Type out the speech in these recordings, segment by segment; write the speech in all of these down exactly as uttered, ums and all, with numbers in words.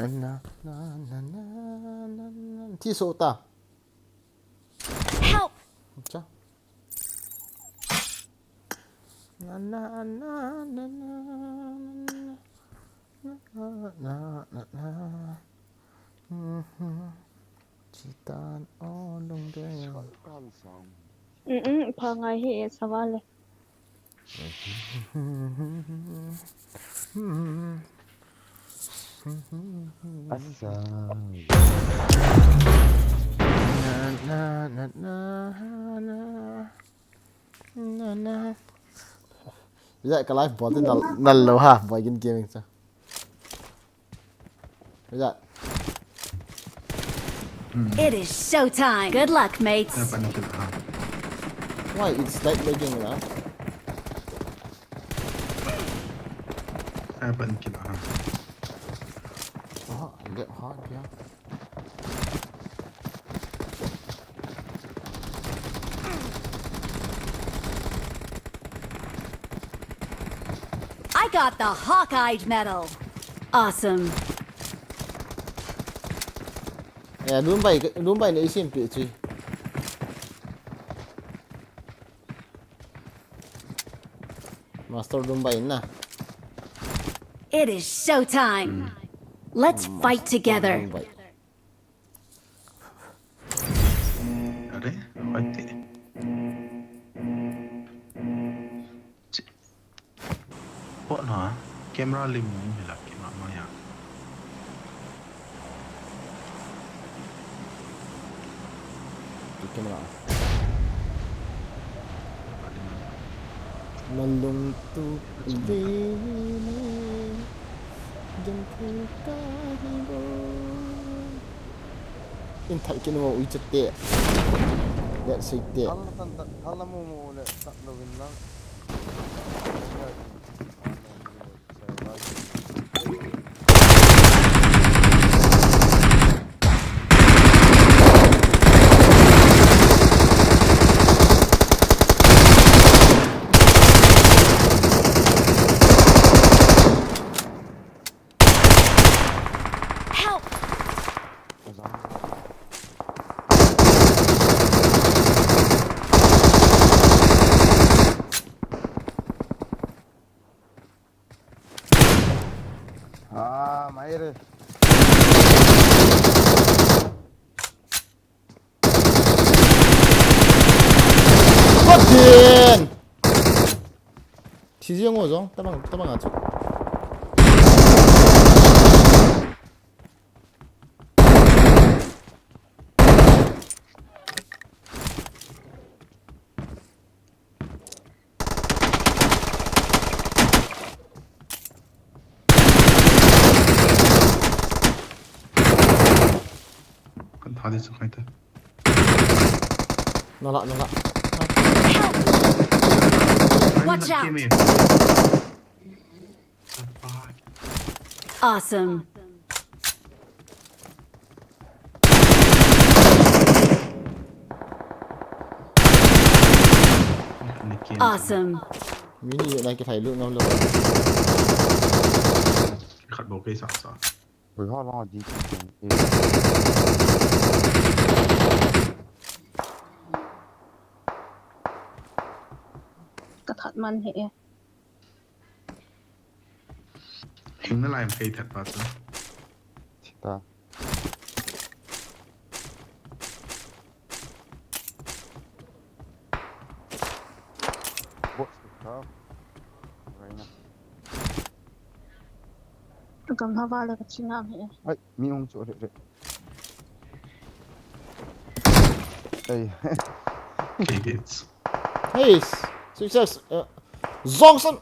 Na, na, na, na, na, na. Thi so ta. Help! Cha. Na, na, na, na, na, na, na, na. Mhm. Chitan o lung de. Mm, mm, pha ngai hi e, savale. Asa. Na, na, na, na, na. Na, na. Ya, ka live bol din nal, nal lo ha, boy gin gaming sa. What's that? Hmm. It is showtime. Good luck, mates. Apa ni kita? Why it's like lagging lah? Apa ni kita? Oh, a bit hard, yeah. I got the Hawkeye medal. Awesome. Eh, Lumbai, Lumbai ne isim pi chui. Master Lumbai na. It is showtime. Let's fight together. Lumbai. Are, hoite. Chi. Pok na, camera lim ni la, camera maya. Camera. Malung tu le, jeng thei ka hi bo. In thai kin mo ui chate. Let's say te. Thal na tan ta, thal na mu mu le tak lo in lang. Help! Ah, mai re. Pathen! Thi jeng o jong, tabang, tabang a chu. Kan tha di chu khai ta. Nala, nala. Watch out! Awesome. Awesome. Mini na ki thai lu ngam lo. Khat bo ke sa sa. Ui, ha la di ki ken e. Ka that man he e. Hing na lai phei that pa chu. Chita. Bot chita. Raina. Gam hava le ka chingam he. Ai, mi hung chu re re. Ai. K hits. Hey, success. Uh, Johnson.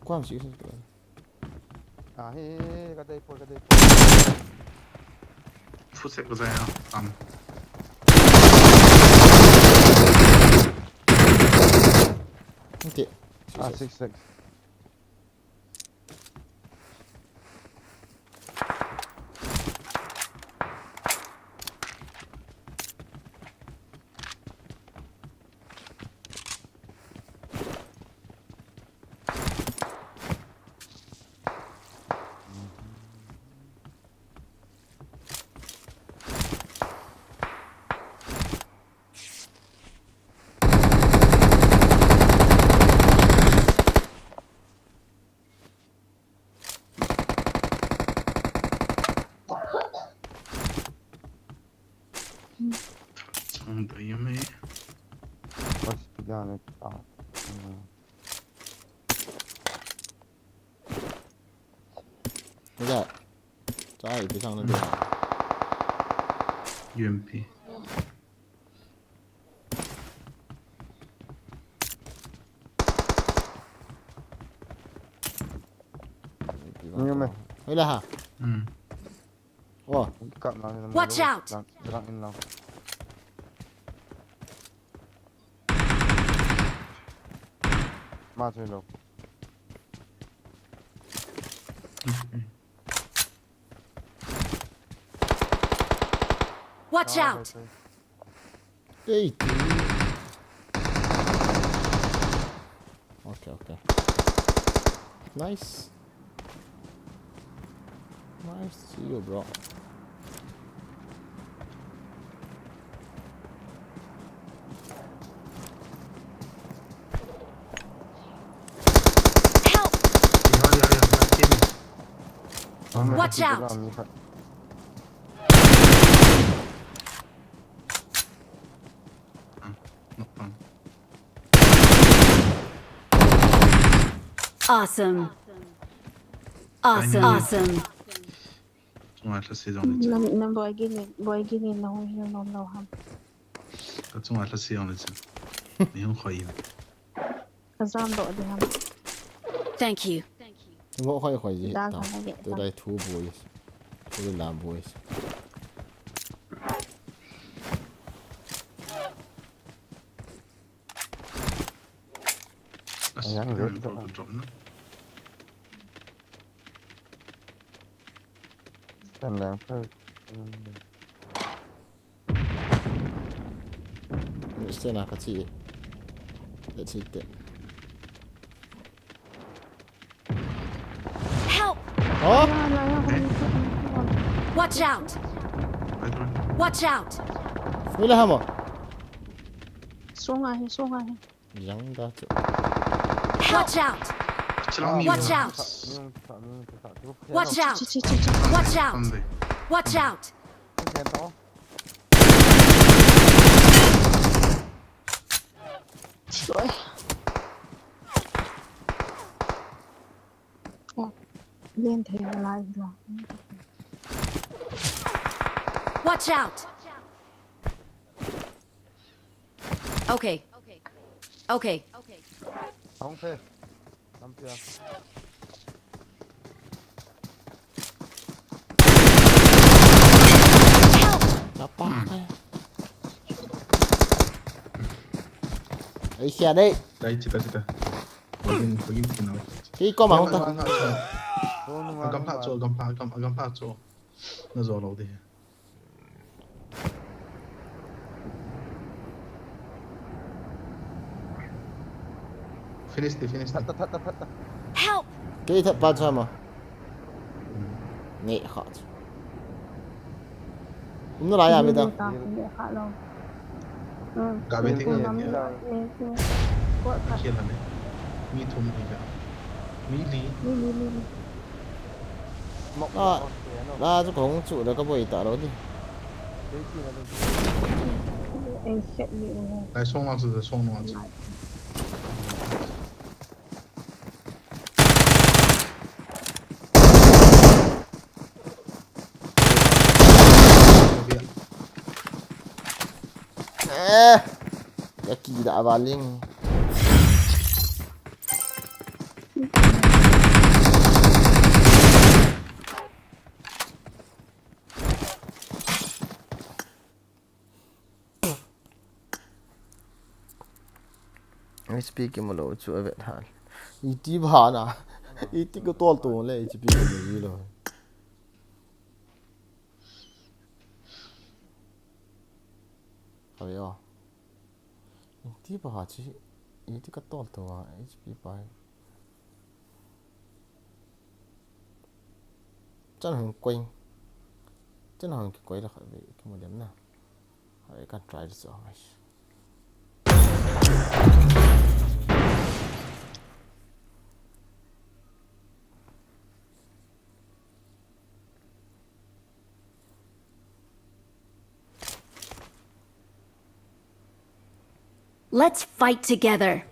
Kuam success. Ah, he, he, he, ka dei po, ka dei po. Footstep ka zai a, tam. Okay. Ah, six six. Ang tayo may. First, yan, eh. Ah. Hmm. What's that? Chai, pisang na dua. U M P. Yung may- Wala ha. Hmm. Oh, Cut lang yun. Watch out! Lang, lang in lang. Match me low. Watch Ah, out! okay. Hey. Okay, okay. Nice. Nice to see you, bro. Help! Yaw, yaw, yaw, yaw, team. Ang Watch nakikita out! ang lipat. Knock down. Awesome! Awesome! Awesome! Chunga thla se jong le. Nam, nam boy gini, boy gini na hung hiu nom lo ham. Ka chunga thla se jong le chu. Ni hung khoi. Ka jam do di ham. Thank you. Ngo khoi khoi ji. Dang Ta. ka na ge. Tu dai thu boys. Thu lam boys. As Ayan, ang good. ko drop na. Kan lang pa. Ni se na ka chi. Let's hit it. Help! Oh? Watch out! Right one. Watch out! Wala ha mo. Sunga hi, sunga hi. Yang da chu. Watch out! Chilang mi. Watch out! Watch out! Watch out! Watch out! Oi. Oh, len thei lai lo. Watch out! Okay. Okay. Hong pe. Hong pe. Help! Napa. Ai sia dei. Dai chita chita. Pagin pagin kina. Ki ko ma hong ta. Hong nung Agam pha chu, agam pha, agam agam pha chu. Na zo lo di. Finish di, finish di. That, that, that, that, that. Help! Ki that pa cha ma. Ni kha. Um na la ya mi da. Ta, ni kha lo. Hmm. Ka be ting Nam ni. ni, ni, ni. Ko ka. Kian na ni. Mi thum ni ka. Mi li. Ni, ni, ni, ni. Mok Ah. mok kaya no. La chu kong chu da ka boi ta lo di. Dei chi na dei. Ei set ni u. Lai song lang chu, song lang chu. Eh, ya ki da ba ling. H P ki mo lo chu a vet hal. Iti ba na. Iti ko tol to le H P ko ji lo. Ayo. Iti ba ha chi. Iti ka tol to a H P pa. Chan hung koi. Chan hung ki koi la khat ve ki mo dem na. Hai kan try this out, guys. Let's fight together.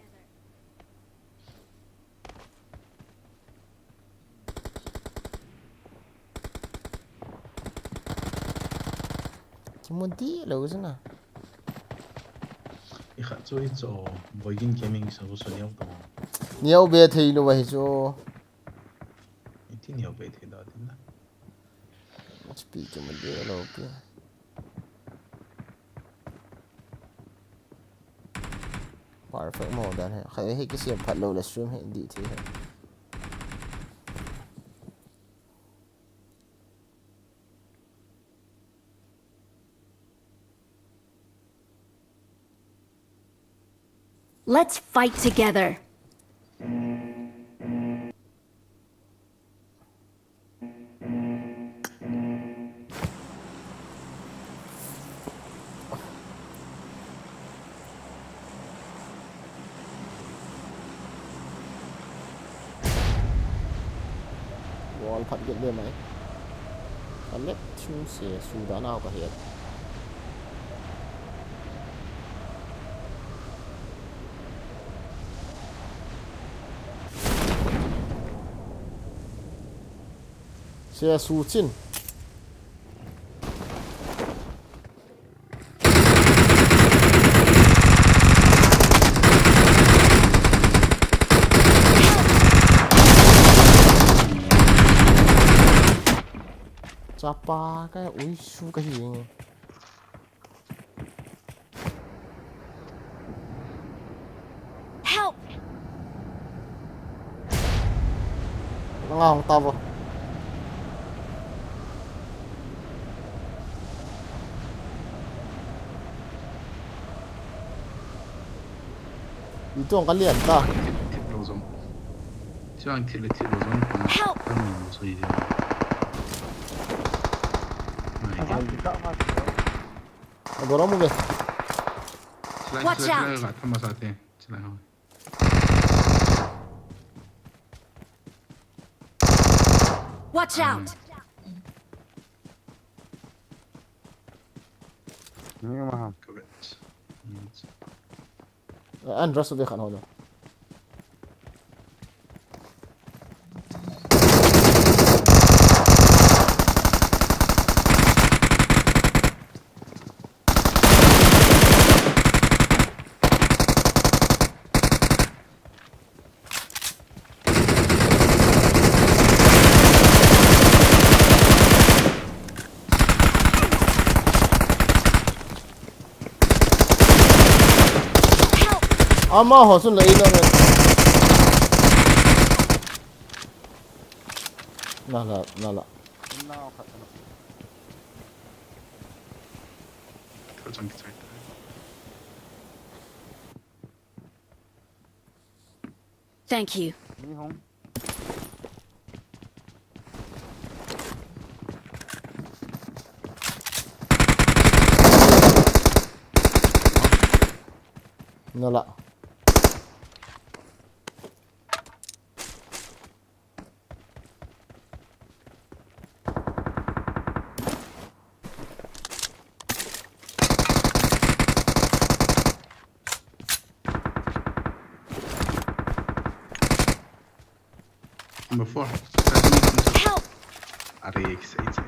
Kimu deh lou chu na. I khat chu hi chu, Boigin Gaming sa bu sa niau ta. Niau be thei lou ahi chu. I ti niau be thei da din na. Speed kimu deh lou pi. Perfect mo dan he. Khai he kisem phat lou le stream he dih thei he. Let's fight together. Wall phat get le mai. Ka lep chu se su da nau ka het. Sia su chin. Chapa ka ui su ka hi. Help! Nga hong ta vo. Itu ang kalian ta. Thip, thip lo zong. Chuang thip le thip lo zong. Help! Ang ni mo sui zong. Nai. Ang ang kita ma. Agora vamos ver. Watch out! Thama sa te. Chilai ho. Watch out! Ni ma ha. Correct. An rush ve khan ho lo. Ama ho sun la ina me. Na la, na la. Thank you. Nala. Number four. Help! Are, kisai, kisai.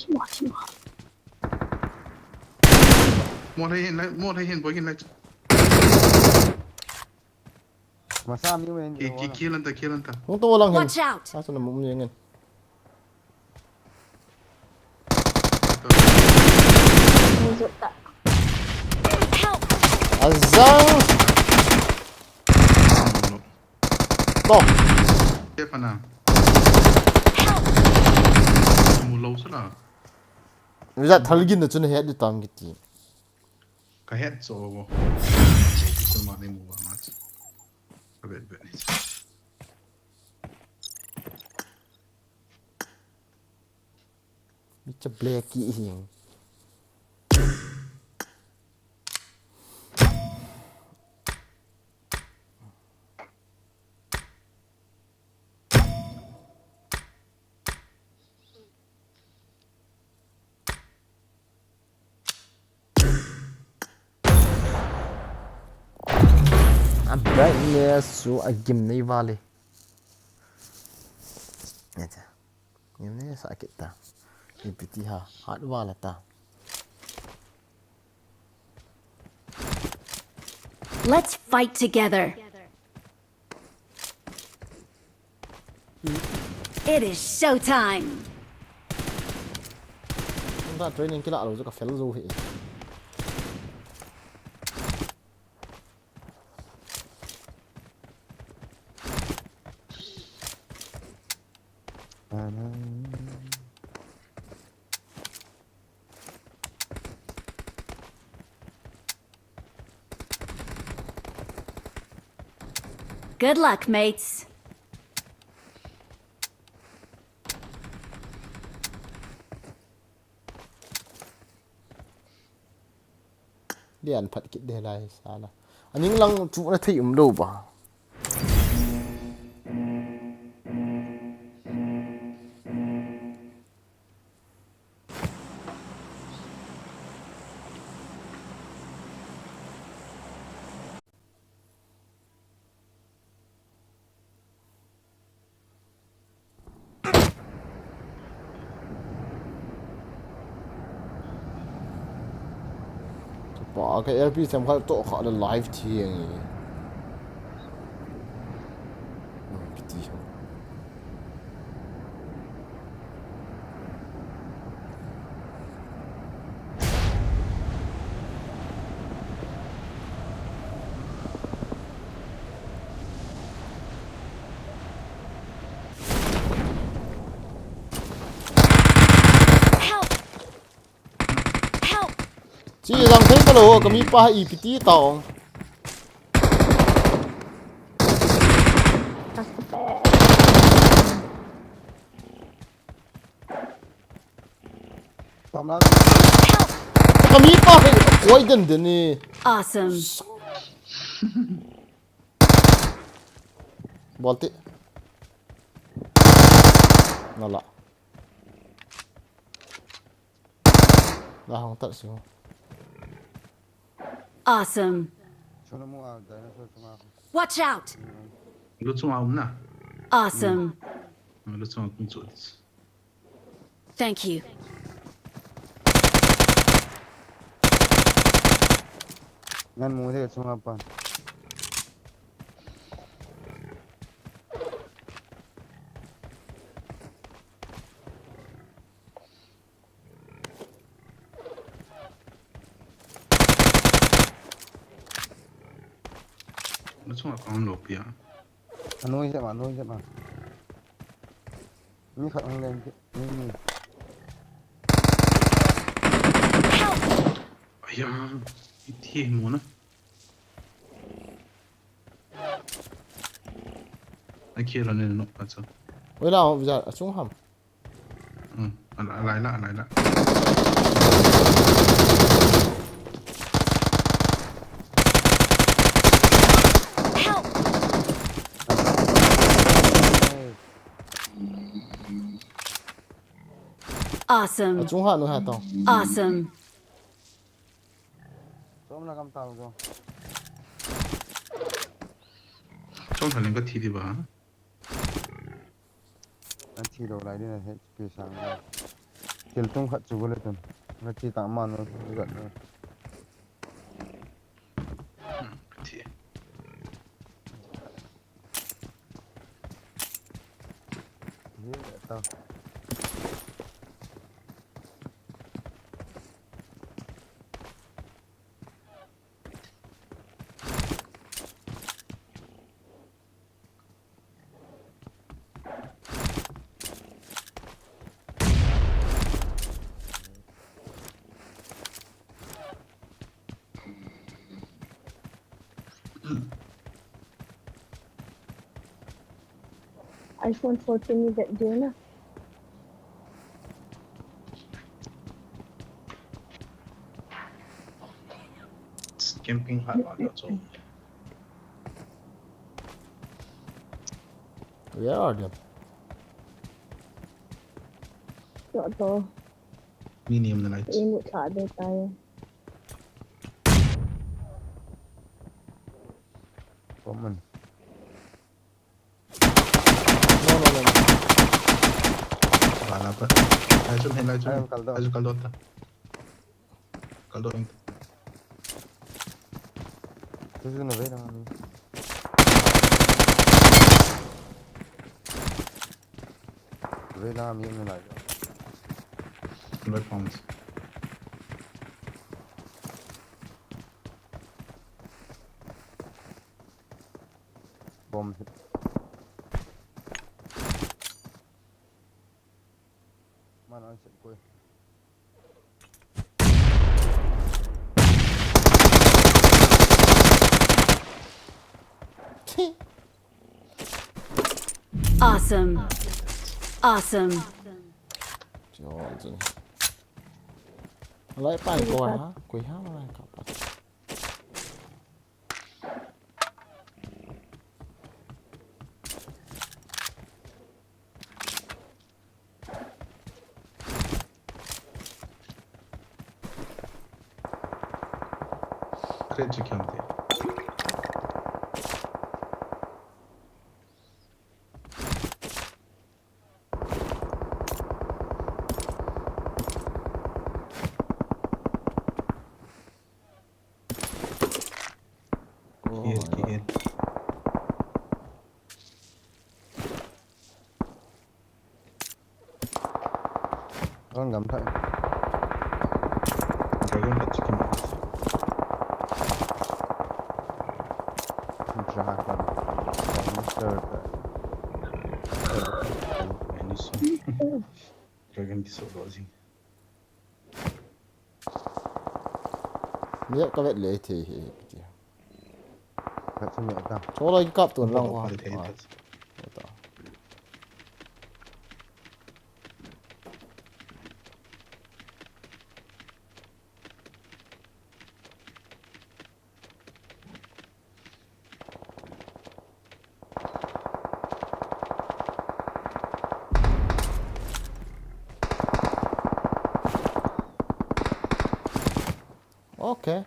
Chua, chua. Mo lei hin, mo lei hin, boi hin, lei. Masa mi wen. Ki, ki, kill anta, kill anta. Hung to lang hin. Watch out! Asa na mum yang. Help! Azang. To. Te pana. Help! Mu lo sala. Rizat thalgin na chun het di tam kiti. Ka het so bo. Suma ni mu ba ma. Ka bet bet ni. Mister Blackie hi. A brightness chu agim nei vale. Acha. Gim nei sa kit ta. Ipiti ha. Hat vale ta. Let's fight together. It is showtime. Nda training kila lo ka fel zo hi. Good luck, mates. Lian phat kit de lai sala. Aning lang chu na thei um lo ba. Pa ka L P sem khat to kha le live thi ang e. Piti ho. Chi jang thei ka lo, ka mi pa ha ipiti tao. Ka mi pa ha oi den den ni. Awesome. Bol ti. Nala. La hong tat si. Awesome. Watch out. Lu chunga um na. Awesome. Lu chunga kum chu. Thank you. Ngan mu de chunga pan. Lu chunga kam lo pia. Anoi je ma, anoi je ma. Ni khat ang len ni ni. Aya, iti mo na. Aki ra ne no acha. Wela ho visa achung ham. Hmm, alai la, alai la. Awesome. Achung ha nu ha tao. Awesome. Som la kam tao go. Chong thaling ka thi di ba. An thi lo lai din a H P sang. Kil tung khat chu go le tun. Nga thi ta ma no gat no. Thi. Ye ta. iPhone fourteen ni vet diu na. Camping hat ma lo chu. Where are them? Tua to. Ni niam na lai. Imu tha de tai. Common. No, no, no, no. Wala pa. Lai chu, lai chu. Ai, kal do. Lai chu kal do ta. Kal do ing. Chu chu na ve na mi. Ve na mi ni lai. Hundred pounds. Bomb. Man an set koi. Awesome. Awesome. Chol chun. Lai pai ko ha, koi ha lai ka pa. Crate chu kiam te. Oh, kiheal, my God. Kiheal. Ron gam thai. Dragon bat chicken. Dragon. Monster. Dragon kisolo jing. Ni ka vet le thei hi, hi, ti. Ka chu me ta. Cholo kap tun lang wa. Thei ta. Okay.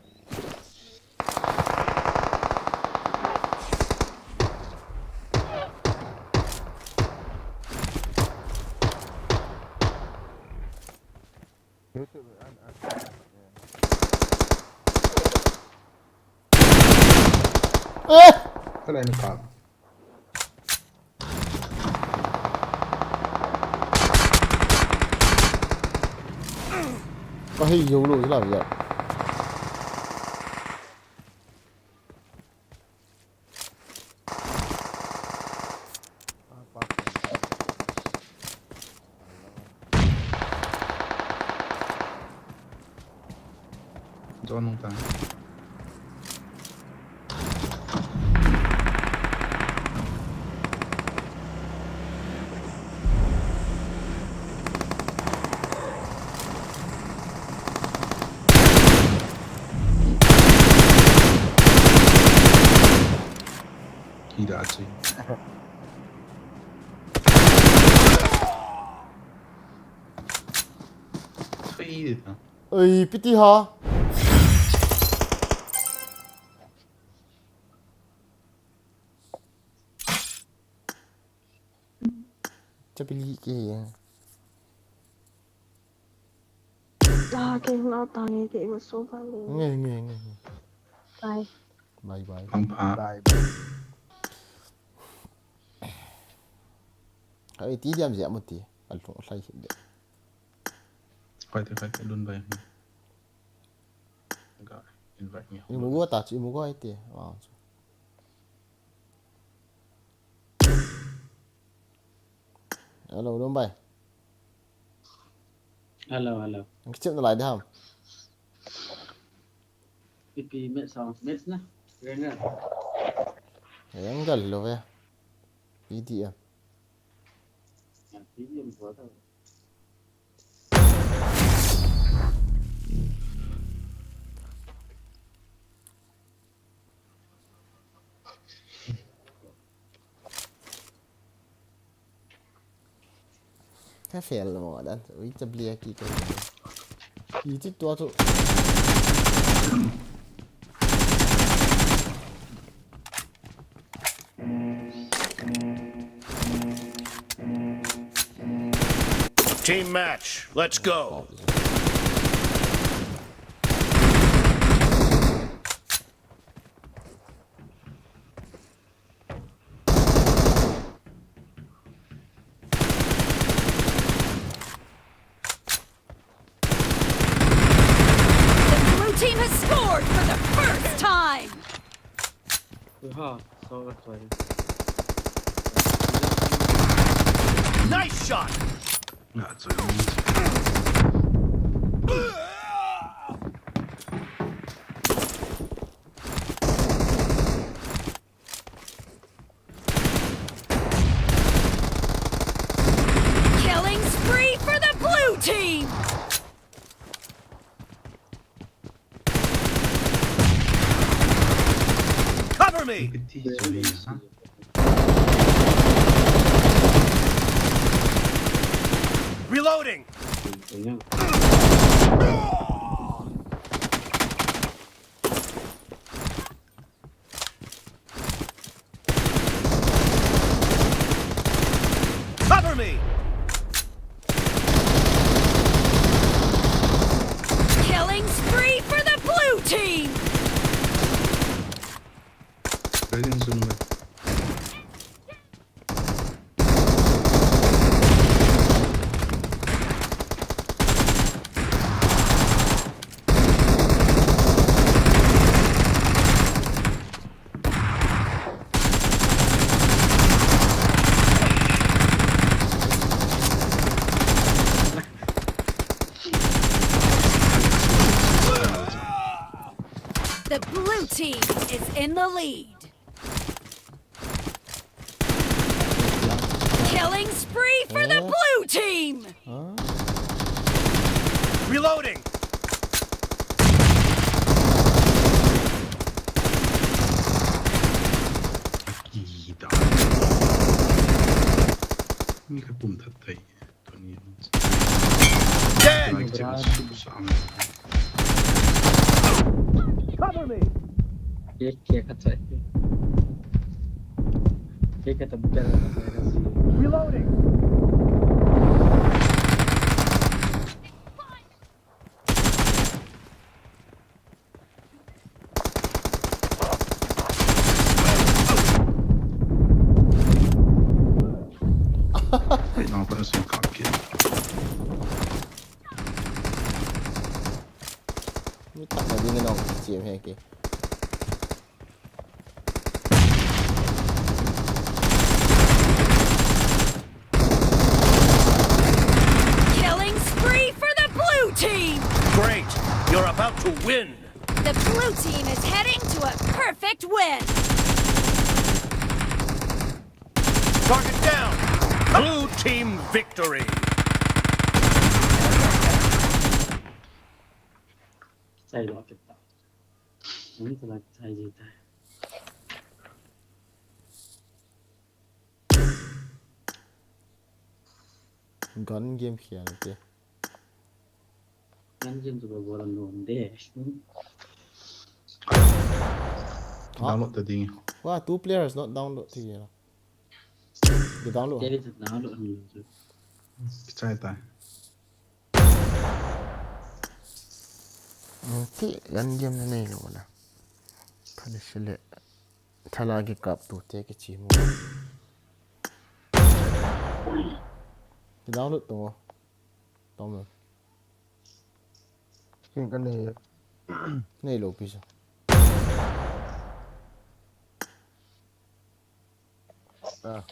Eh! Kala ni pa. Ka hei jou lou hi la ya. John nung ta. Kida chi. Three. Oi, piti ha. Chapili ke ya. Ah, ke na ta nge ke ma so ba le. Nge, nge, nge, nge. Bye. Bye, bye. Pang pha. Bye, bye. Ai, ti diam jia mo ti. Al thong lai hi de. Khai te, khai te, lun bai. Ga invite nge. Imu go ta chu, imu go ai te. Wow. Hello, Lumbai. Hello, hello. Ang kichep na lai dam. Ipi match sound, match na. Rena. Yang gal lo ve. P D M. Yang P D M ko ta. Ka fel mo dan, ui, ta blia ki ko. Iti tua tu. Team match. Let's go. The blue team has scored for the first time. Oha, saw ka toi. Nice shot. That's a Killing spree for the blue team! Cover me! Reloading! Cover me! Killing spree for the blue team! Guiding zone में। The blue team is in the lead. Killing spree for the blue team! Reloading! Dead! Cover me! Reloading! Wait, no, but it's not complicated. Mi tak na ding nong chiam he ke. Killing spree for the blue team! Great! You're about to win! The blue team is heading to a perfect win! Target down! Blue team victory! Gun game khel te. Gun game chu bol bol nom de. Download ta ding. Wa, two players not download ti la. Ki download. Te download ni chu. Kichai ta. Ti gun game na nei lo na. Phani sile. Thala kikap tu te kichi mo. Ki download tu mo. Tom. Kin ka nei. Nei lo pi sa. Ah.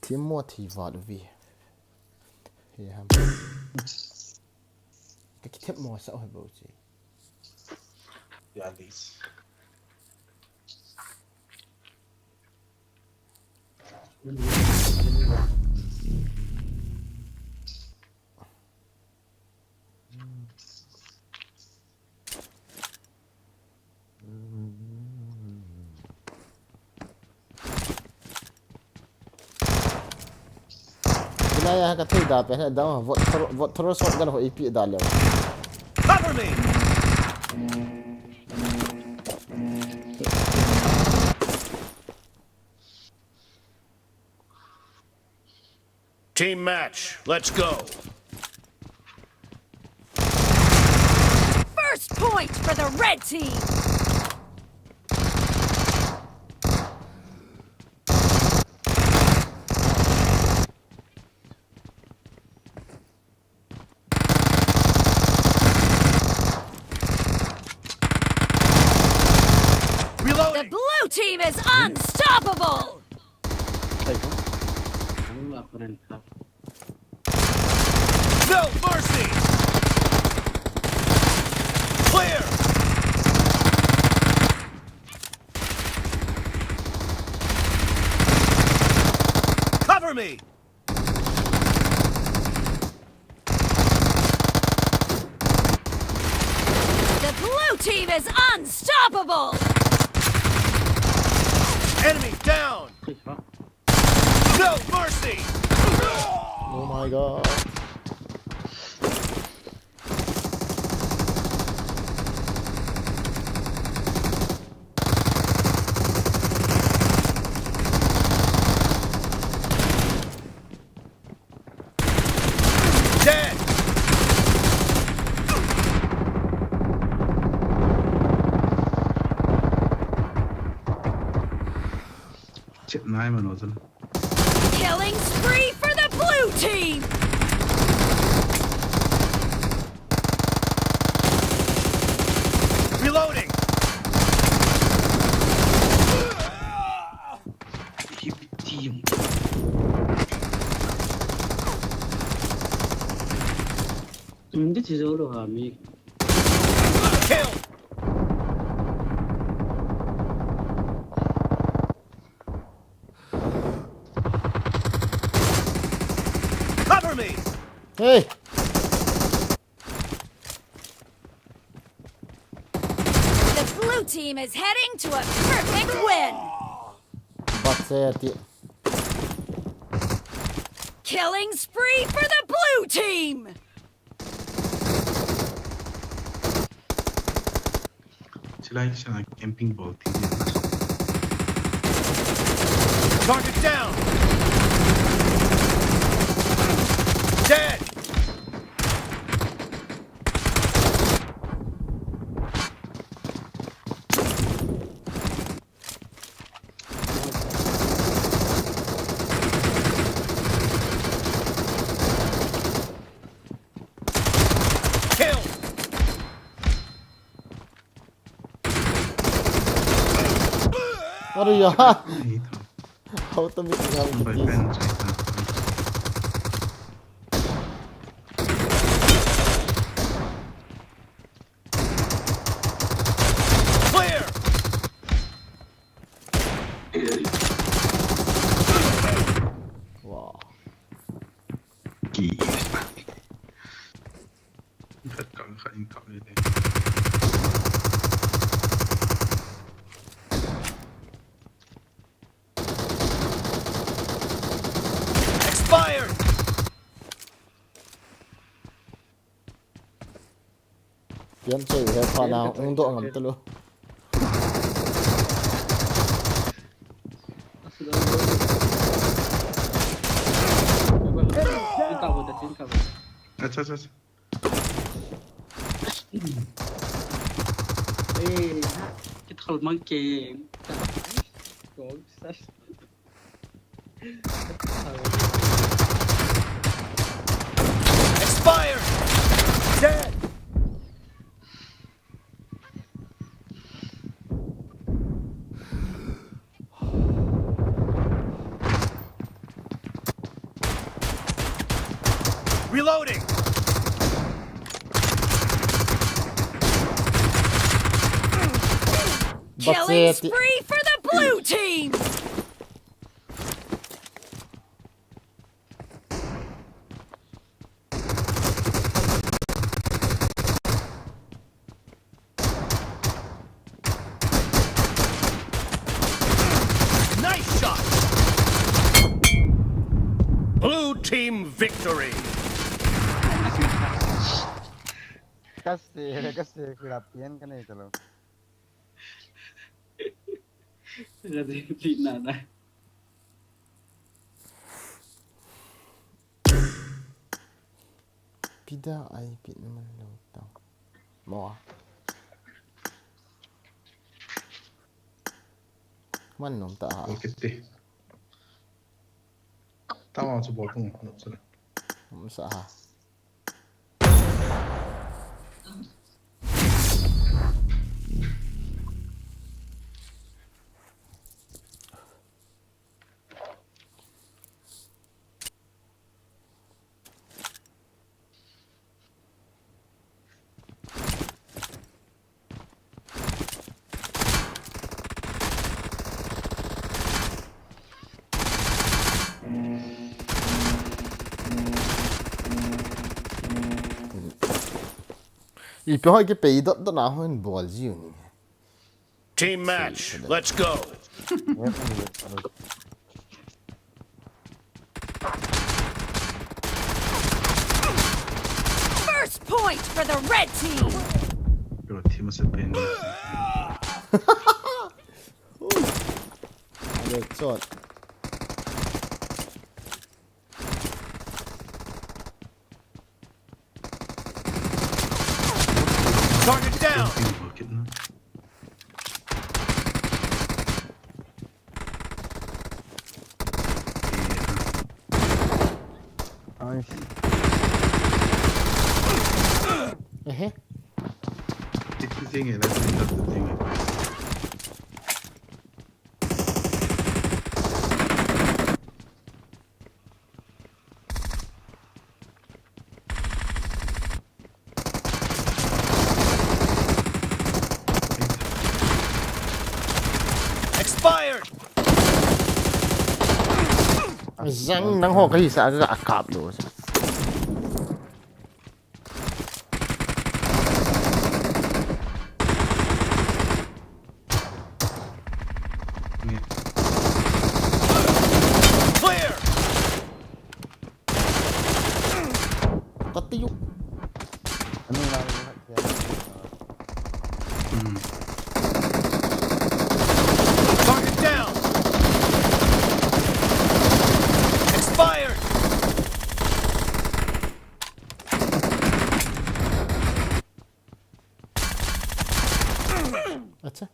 Thim mo thi vat vi. He ham. Ka kithep mo sa ho bo chi. Ya lis. Hilai a ka thei da pen he dang, vot thoro, vot thoro sot gan ho ipi da leo. Cover me! Team match, let's go. First point for the red team. Reloading. The blue team is unstoppable. No mercy! Clear! Cover me! The blue team is unstoppable! Enemy down! No mercy! Oh my God. Dead! Chet nai mano chun. Killing spree for the blue team! Reloading! Team. Hindi si Zolo ha, mi. Kill! Cover me! Hey! The blue team is heading to a perfect win. But say it. Killing spree for the blue team. Silai sana camping bol thi. Target down. Dead. Kill. Aduh ya. Auto mix. Clear. Wow. Ki. Khat kang khat in kap ni te. Expired. Pian choi he pa na hung doh ngam talu. Acha, acha, acha. Eh, kita kalau monkey. Kau bisa. Expired! Dead! Reloading! Killing spree for the blue team! Nice shot! Blue team victory! Kasi, kasi, kira pian ka na italo. Kasi, pian na na. Pida ai pit naman lo tang. Mo a. Man nom ta ha. Kiti. Tama chu bol tung no chu. Nom sa ha. Ipi hoi kipei dot dot na hoi bol jiu ni. Team match, let's go. First point for the red team. Pero team sa pen. Red shot. Target down. Nice. Ehe. Tik ting e, na tik ting e. Expired. Zang nang ho kahi sa ka kap lo sa. Clear. Kati yu. Ano nga lang. Hmm. Target down. Expired. Acha.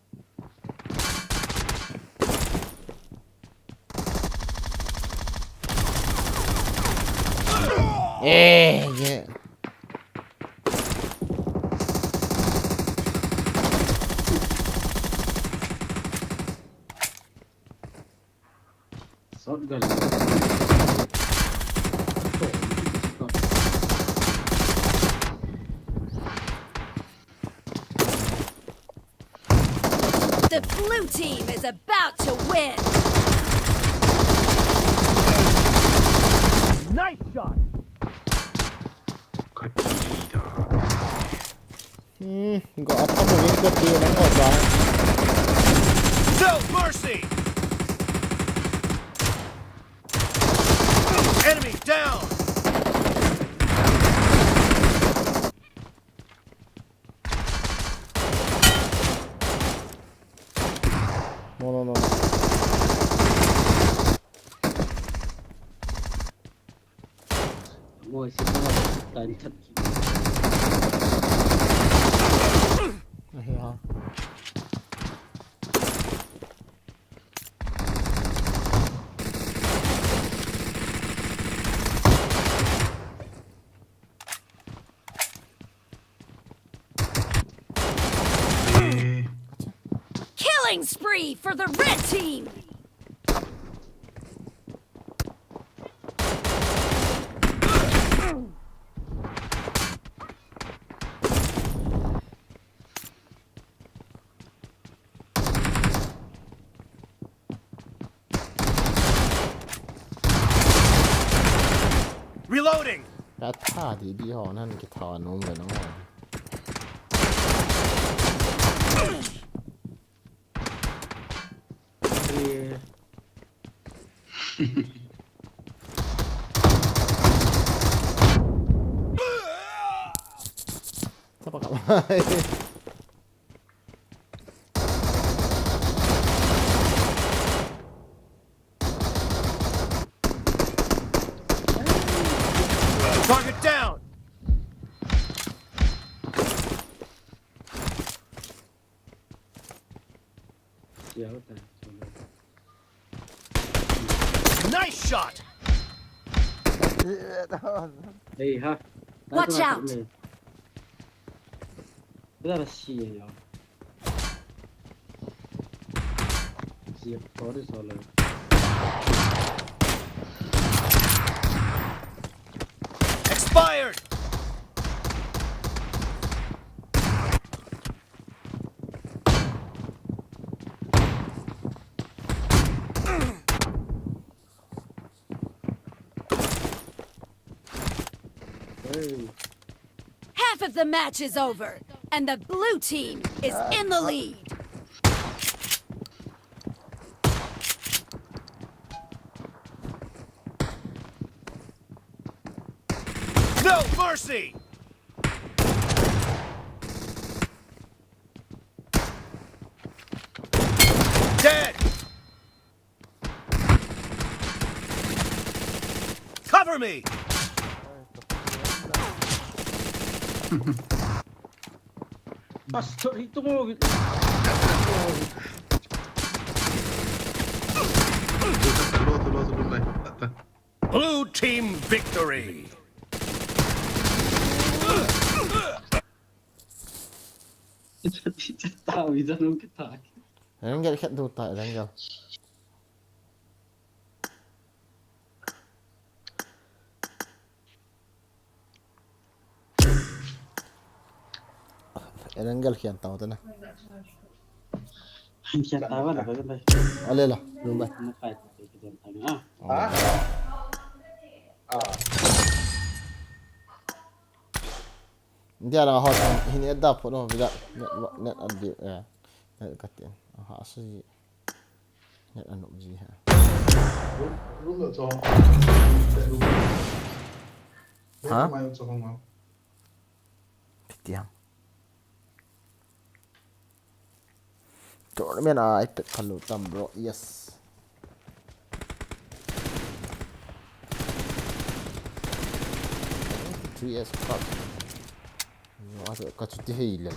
Eh, ye. Shotgun. The blue team is about to win. Nice shot. Hmm, go up on the wing, go to the wing. No mercy! Enemy down! No, no, no, no. Ngoi si ngoi tan chat ki. Ahi ha. Killing spree for the red team. Reloading. Ka tha di di ho nan ki tha nom le no. Sapa ka? Target down. Nice shot! Hey, ha. Watch out! Kira si ya. Si ya, sorry, sorry. Expired! Half of the match is over, and the blue team is in the lead. No mercy! Dead! Cover me! Pastor, itu mo. Blue team victory! Rengel khat do ta, Rengel. Erangel khian tau tana. Khian tau la, ba, ba. Ale la, lu ba. Na kai ta ke don ta na. Ah. Dia la hot hin edda phono vida net, net adi, eh. Net katin. Aha, so ji. Net anop ji ha. Room lo cho. Ha? Mai cho hong. Kitiang. Tournament a iPad phalu tam bro. Yes. Three S Plus. Ka chuti hei le.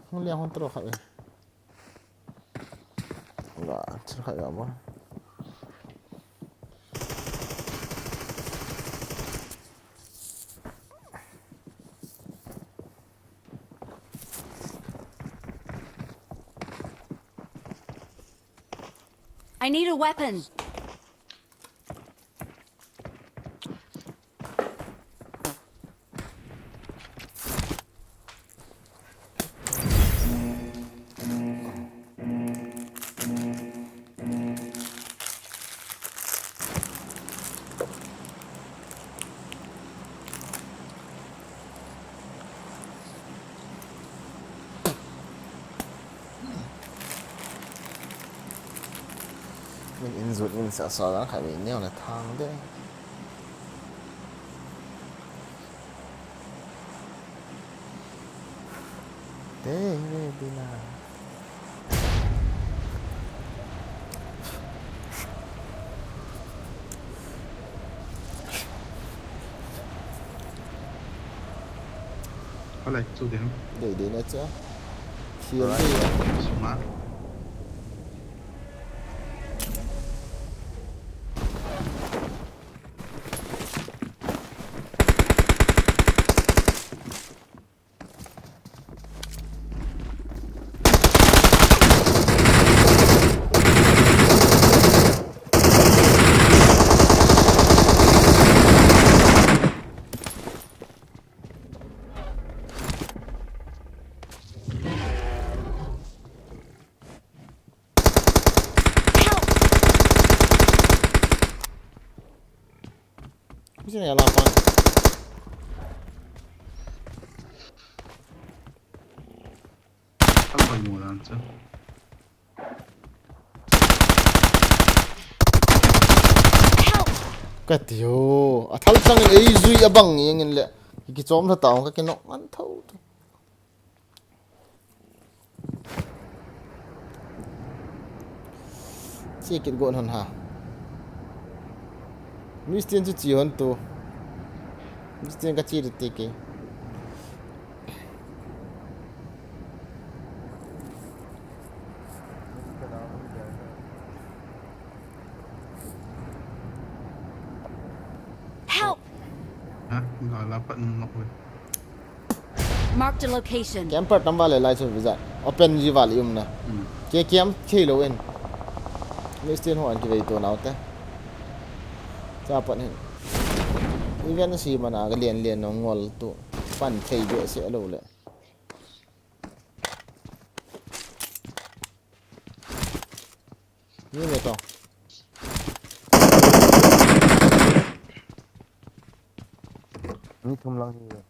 Hung le hung tro kha e. Nga, thil khat a ba. I need a weapon. Min in zut min sa sa lang khat min neo na thang de. Te ve dina. Alai, chu ding. Dei dei na cha. Siam dei. Suma. Sini ala pan. Apa ni orang tu? Help! Ka ti o. A thal chang in ei zui a bang nge ngin le. Ki chom tha ta ong ka ki nok man tho. Chi kit gon hon ha. Miss Tien chu chi hon tu. Miss Tien ka chi ri ti ke. Help! Ha, gala pat nung nok we. Marked a location. Camper tam vale lai chu visa. Open ji vale umna. Hmm. Ke kiam thei lo in. Miss Tien ho an kivei to nau te. Cha pat hin. Event si mana ka lian lian no ngol tu. Pan thei be se lo le. Ni me to. Mi thum lang hi.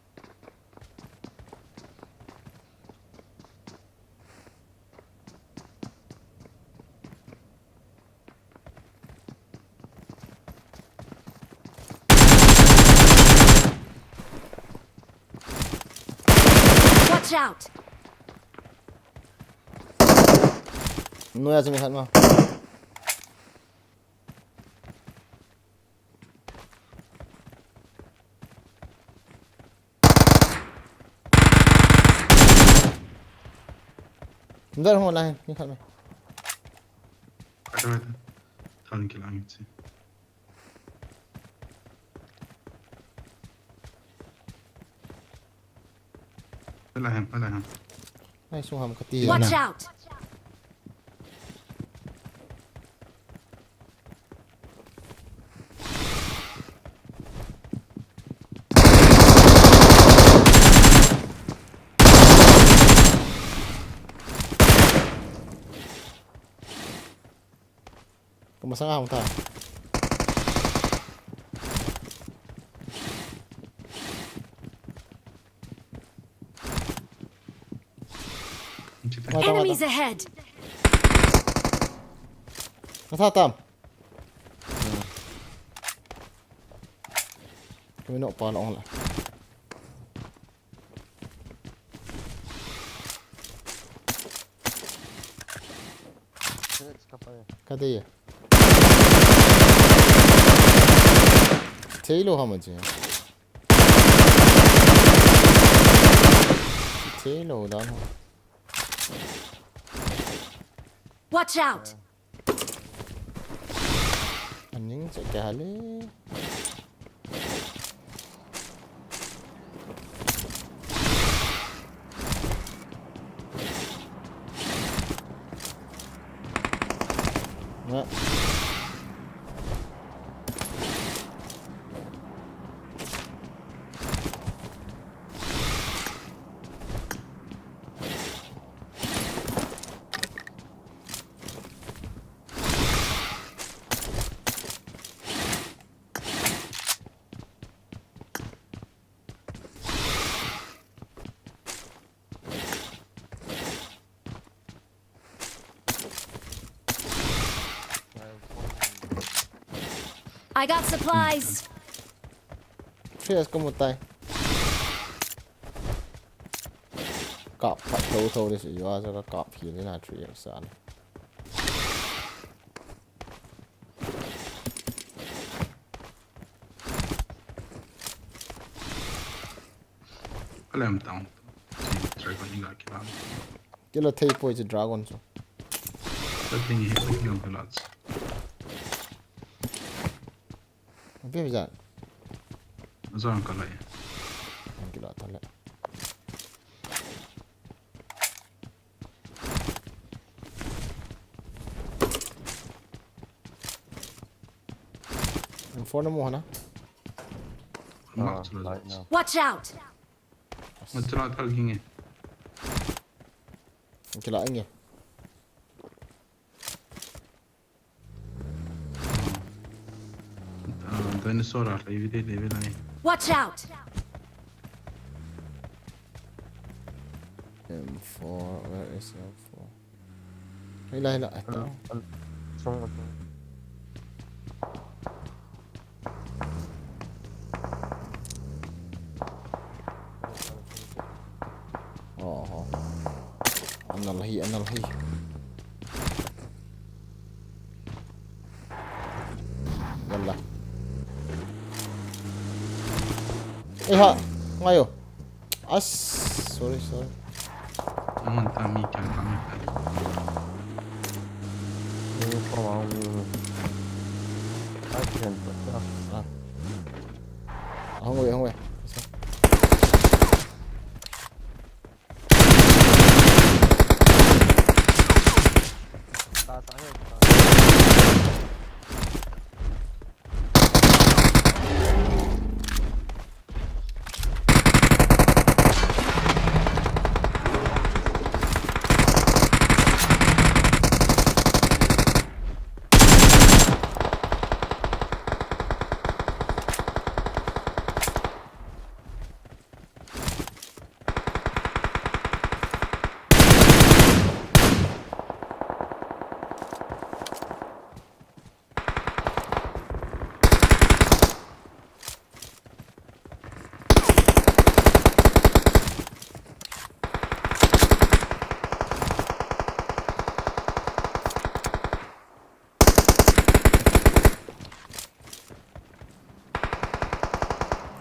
Watch out! Noi a chu mi khat ma. Ndar ho na hai, mi khat ma. Ata, ata. Than kilang chi. Pela hem, pela hem. Ai, sung ham kati. Watch out! Kamasang ahung ta. Mata, mata. Enemies ahead! Mata tam. Kami nok pa nok la. Cadê? Taylor hama je. Taylor dan ho. Watch out! Aning che ke hale. Na. I got supplies. Cheers, kamu tai. Kap phat tho tho di si, yua sa ka kap hi ni na three sa ni. Kalem tang. Dragon ni ga kila. Kila thei poi chu dragon chu. Ka thei ni he ka kila kila. Abe jan. Jan ka lai. Kila ta le. M four na mu hana. Ah, light now. Watch out! Matra thal hinge. Kila inge. Ah, dinosaur a, lai vite, lai vite, lai. Watch out! M four, where is M four? Hei la, hei la, hei la. An, an, song, song. Oho. Anal hi, anal hi. Yalla. Eh ha, ngai o. As, sorry, sorry. Naman tami kya tami kya. Ni ko ma ni. Ai ken pa ta. Ah. Hong wei, hong wei.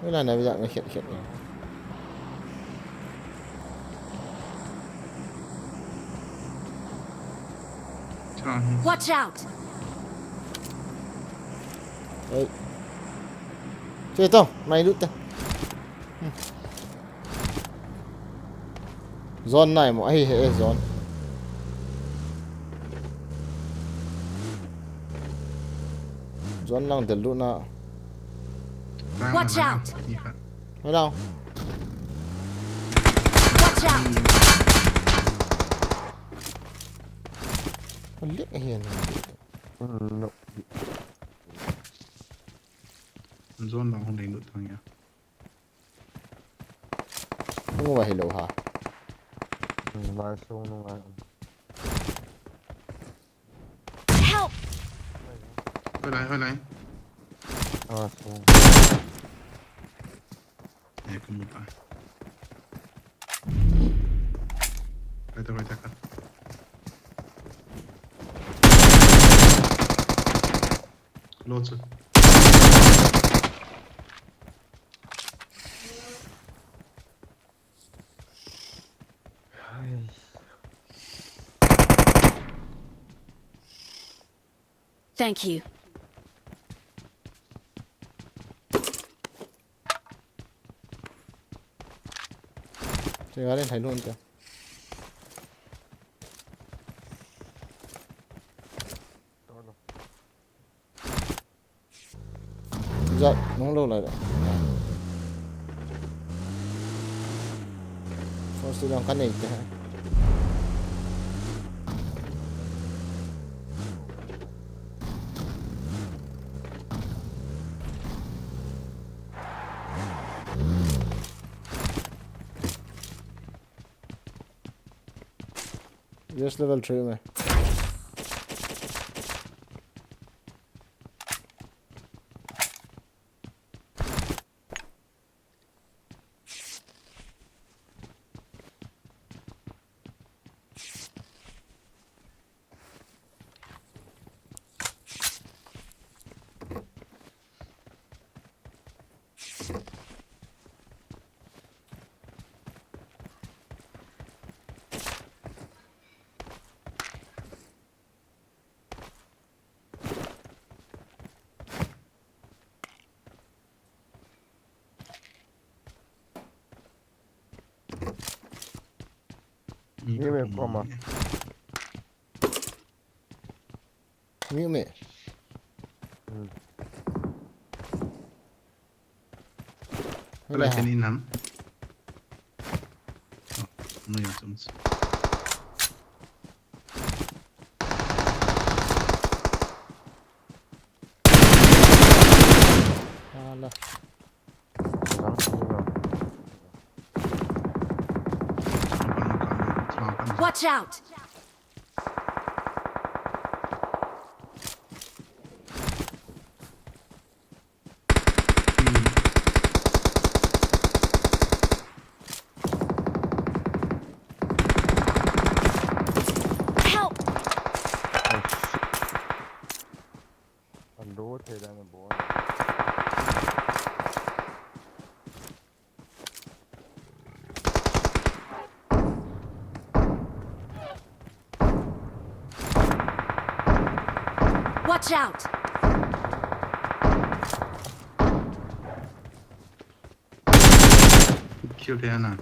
Wala na, wala na, shit, shit. Chang. Watch out! Hey. Che to, mai lut ta. Zone nai mo, ahi he, eh, zone. Zone lang del lut na. Watch out! Mai lang. Watch out! Alik ahi na. No. Zone lang hung ding lut thang ya. Nunga hi lo ha. Lai so nunga. Help! Hoi lai, hoi lai. Ah, so. Eh, kamu ta. Hoi ta, hoi ta ka. Lo chu. Thank you. Che ga den thai lun ta. Zat, nung lo lai da. First lang ka nei te. Yes, level three me. Ni me koma. Mi me. Hmm. Wala chen in ham. Oh, no ya tum. Ala. Watch out! Help! Ando te da na bo. Watch out! Kill te ana.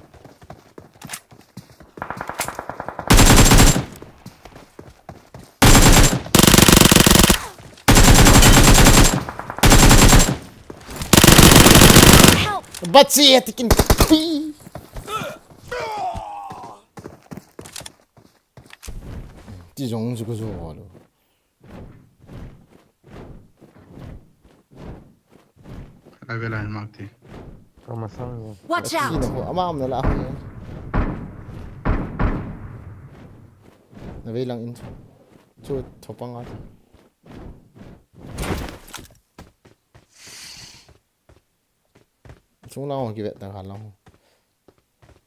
Help! Batsi atikin pi. Ti jong ju ko jo lo. Ai vela hin mak ti. Kamasang ya. Watch out! Ama amna la. Na vei lang in. Chu thopang a. Chung lang ki vet ta kha lang.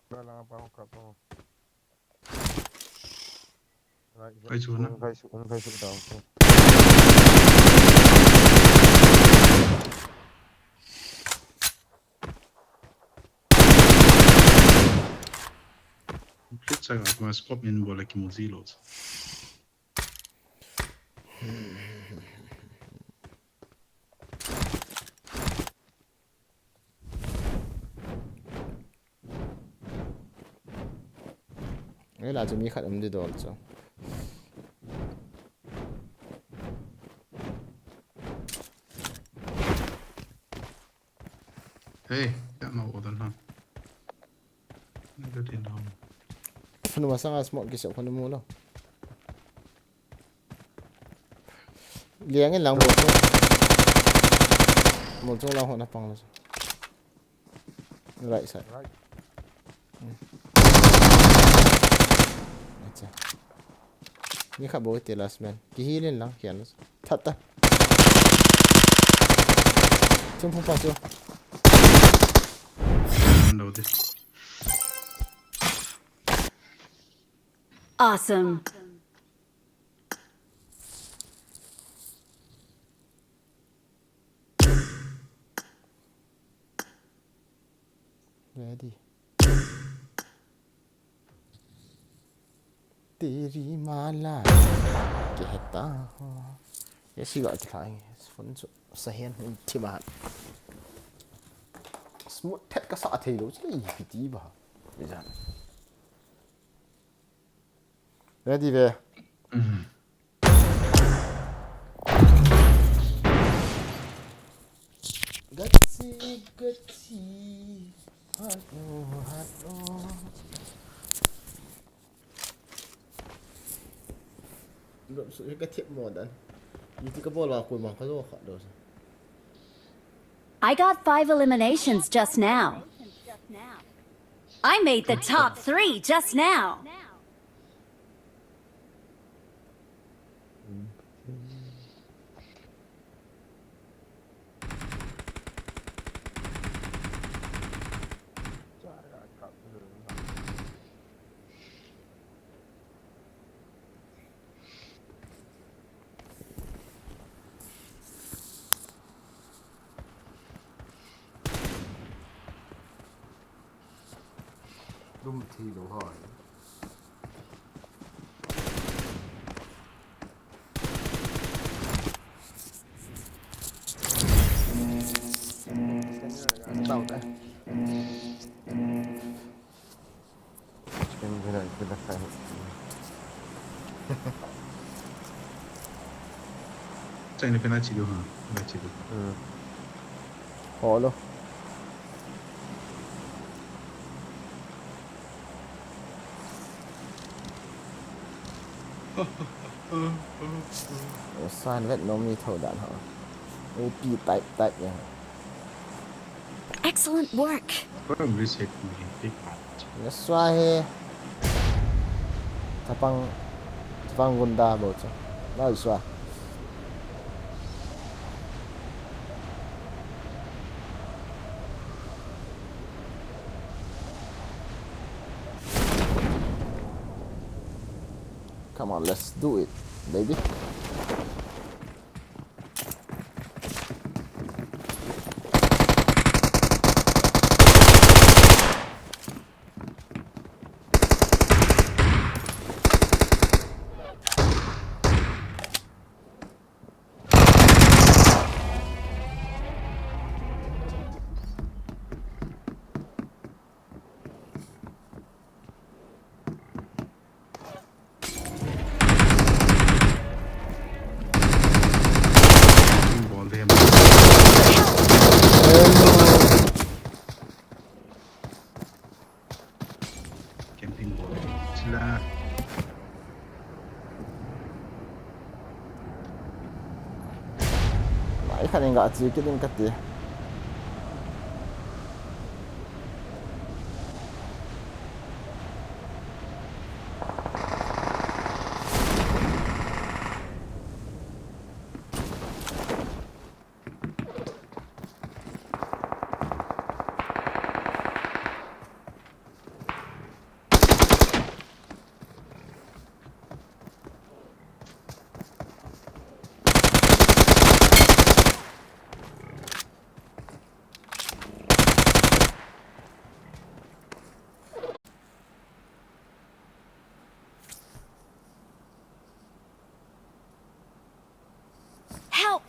Ba lang pa ka pa. Ai chu na. Kai su kai su ta. Kit sa ga ma scope in bola ki muzi lo. Ei la chu mi khat um di dol chu. Hey, ya ma odan ha. Ni ka tin ha. Phun ma sanga smoke ki se phun mu lo. Liang in lang mo chu. Mo chung lang ho na pang lo. Right side. Right. Acha. Ni kha bo te last man. Ki heal in lang kian. That ta. Chung phung pa chu. Lo de. Awesome. Ready. Teri mala. Ke heta ho. Ye si ga ki thai. Phun chu sa hen hun thi ma. Smooth thet ka sa thei lo chu le piti ba. Bijan. Ready ve. Gatsi, gatsi. Halo, halo. Dom su ka thiep mo dan. Ni ti ka bol wa ko ma ka lo kha do. I got five eliminations just now. I made the top three just now. Lum thi lo ha. Tau ta. Chicken dinner kita kai. Chai ni pena chidu ha. Na chidu. Hmm. Holo. San vet nom ni tho dan ha. O P type type ya. Excellent work. Ko ram reset ni. Big part. Na swa he. Tapang, tapang gunda bo chu. Na swa. Come on, let's do it, baby. Khat in ga che kit in kati. Help!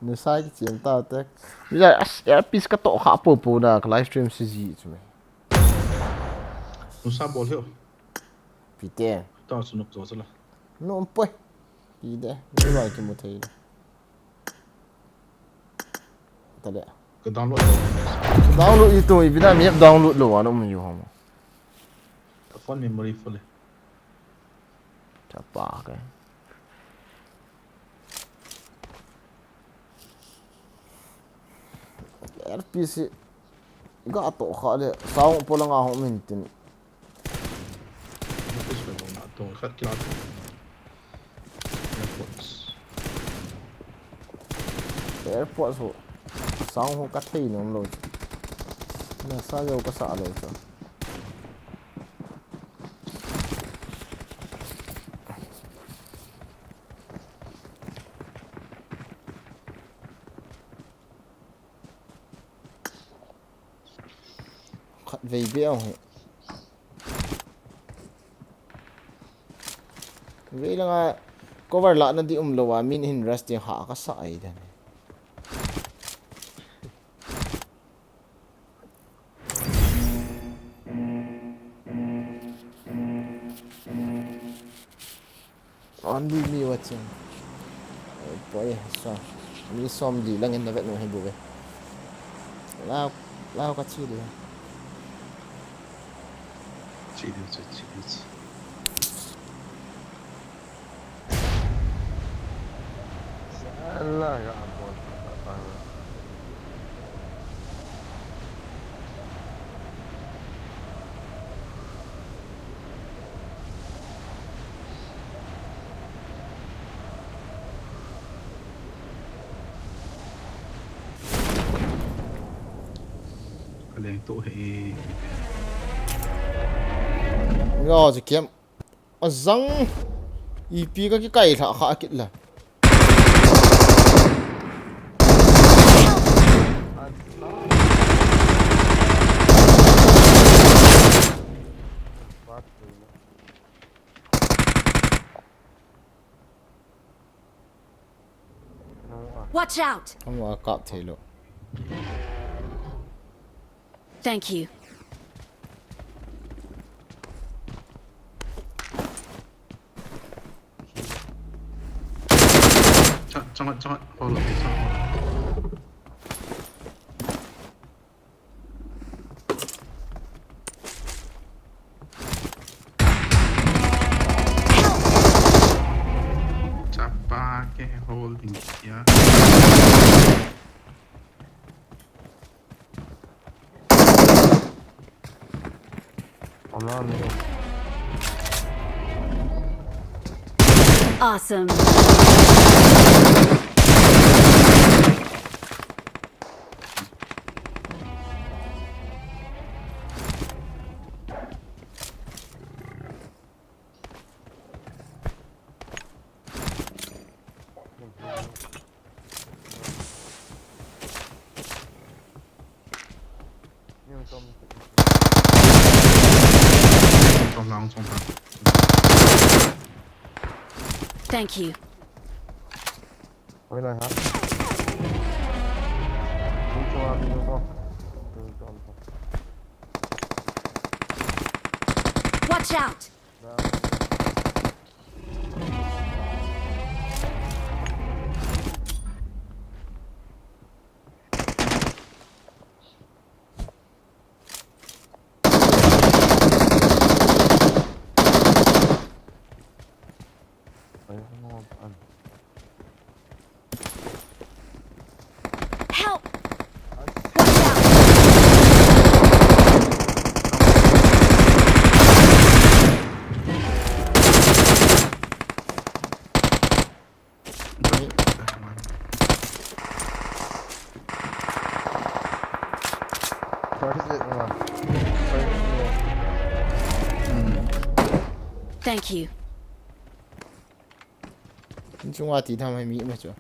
Nisa kichem ta te. Nisa, as, earpiece ka toh kha popo na, ka live stream si ji chu me. Nisa bol hiu. Pite. Ta chu nok jo chu la. No poi. Pite. Ni lai kimu thei le. Tale. Ka download. Download itu, ipi na mi download lou, ano mo yu hamo. Ka phone memory full e. Chapa ke. Earpiece ga toh kha le, sound pola nga hong min tin. Earpiece le mo na tong khat kila. Earpods. Earpods ho. Sound ho ka thei nom lou. Na sa jo ka sa lou chu. Khatvei beh ahi. Vei langa cover lahna di um lou a, min hin rush ding ha ka sa ai dan. Only me watching. Eh, boy, so. Mi som li lang in na vet no hi bu ve. Lao, lao ka chi li. Chi li, chi, chi li, chi. Sala ka bol pa pa. Ka leng to he. Nga ji kem. Azang. Ipi ka kikai lha kha kit la. Watch out! Hung a kap thei lou. Thank you. Chang, chang, chang, hold on, chang. Chapa ke holding ya. Awesome. Thank you. Watch out! Ay, ano nga ba? Ano? Help! Ay, Watch out! Charge it, uh, charge it, uh, Hmm. Thank you. Inchunga ti tham hai mi ma chu.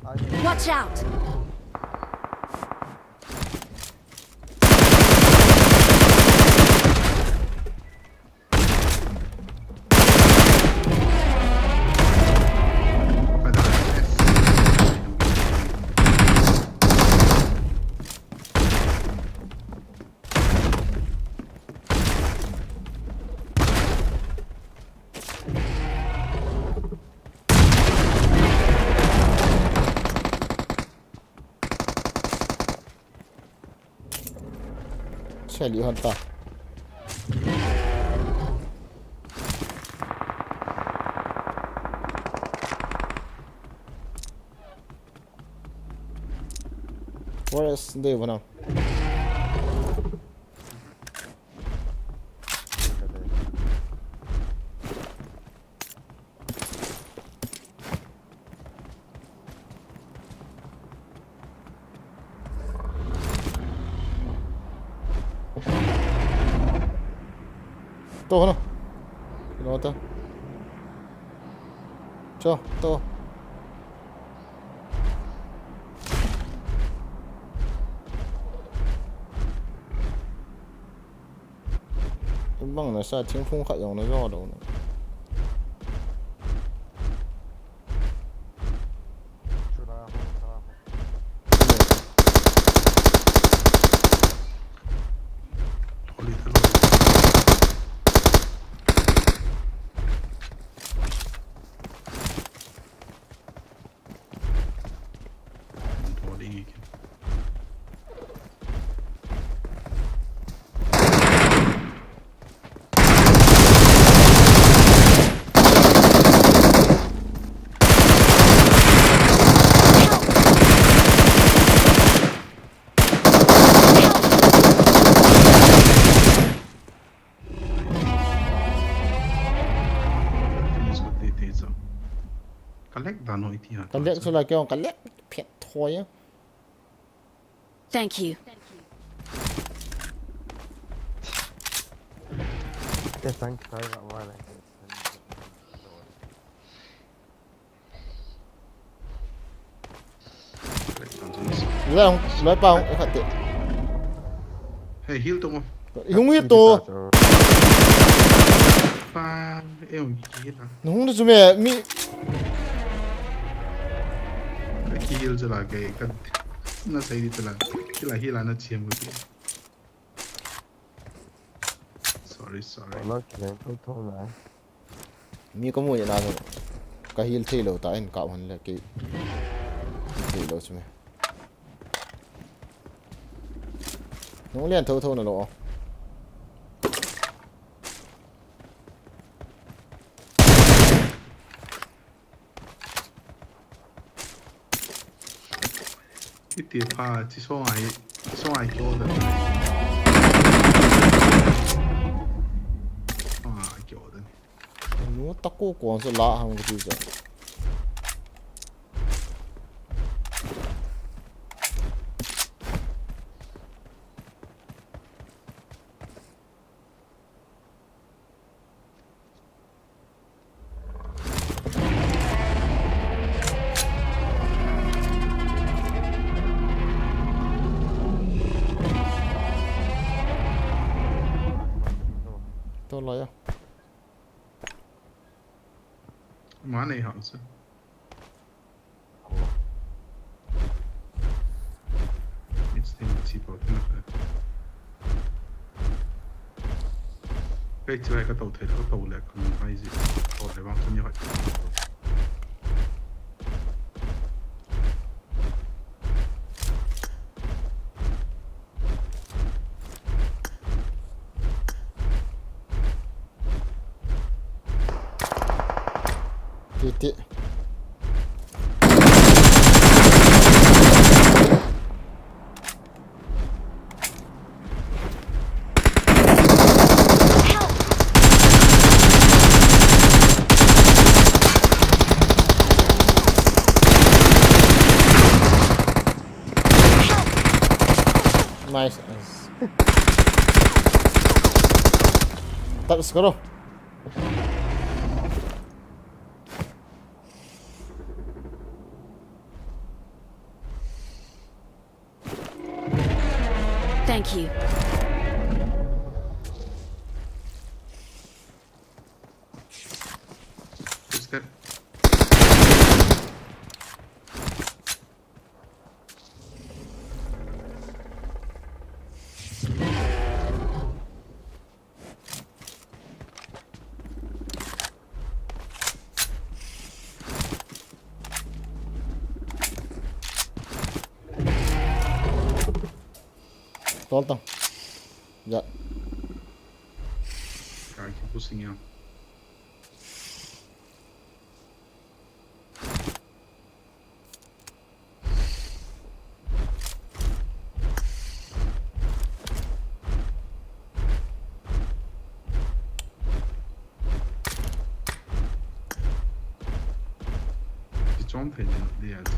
ay, Watch out! Chali hon ta. Forest dei vana. To, hana. Kino ta. Cho, to. Ibang na sa thingphung khat jong na jo lou na. Chula ho, chula ho. Kalek dano iti ha. Kalek sula kyo kalek phet thoya. Thank you. Te tang kai la wala. Loi pa hung e khat te. Hey, heal to mo. Hung heal to. Pa, eh, hung heal la. Nung tu chume mi. Ka heal chala ke ka na sai di chala. Kila heal ana chem ko. Sorry, sorry. Wala kilen to to na. Mi ka mu na ka heal thei lou ta in ka hon le ke. Thei lou chume. Nung lian tho tho na lou. Iti pa chi so ai, chi so ai kyo da. Ah, kyo da. Nu ta ko ko so la ham ki ja. To la ya. Ma nei hao sa. It's the cheaper thing. Kei chu ai ka to thei, ka to le ka ngai ji. To le vang chu ni hai. Kiti. Nice, nice. Touch करो। Thank you. Who's that? Tol tang. Ya. Kai ki pushing ya. Kichom phei le, le a che.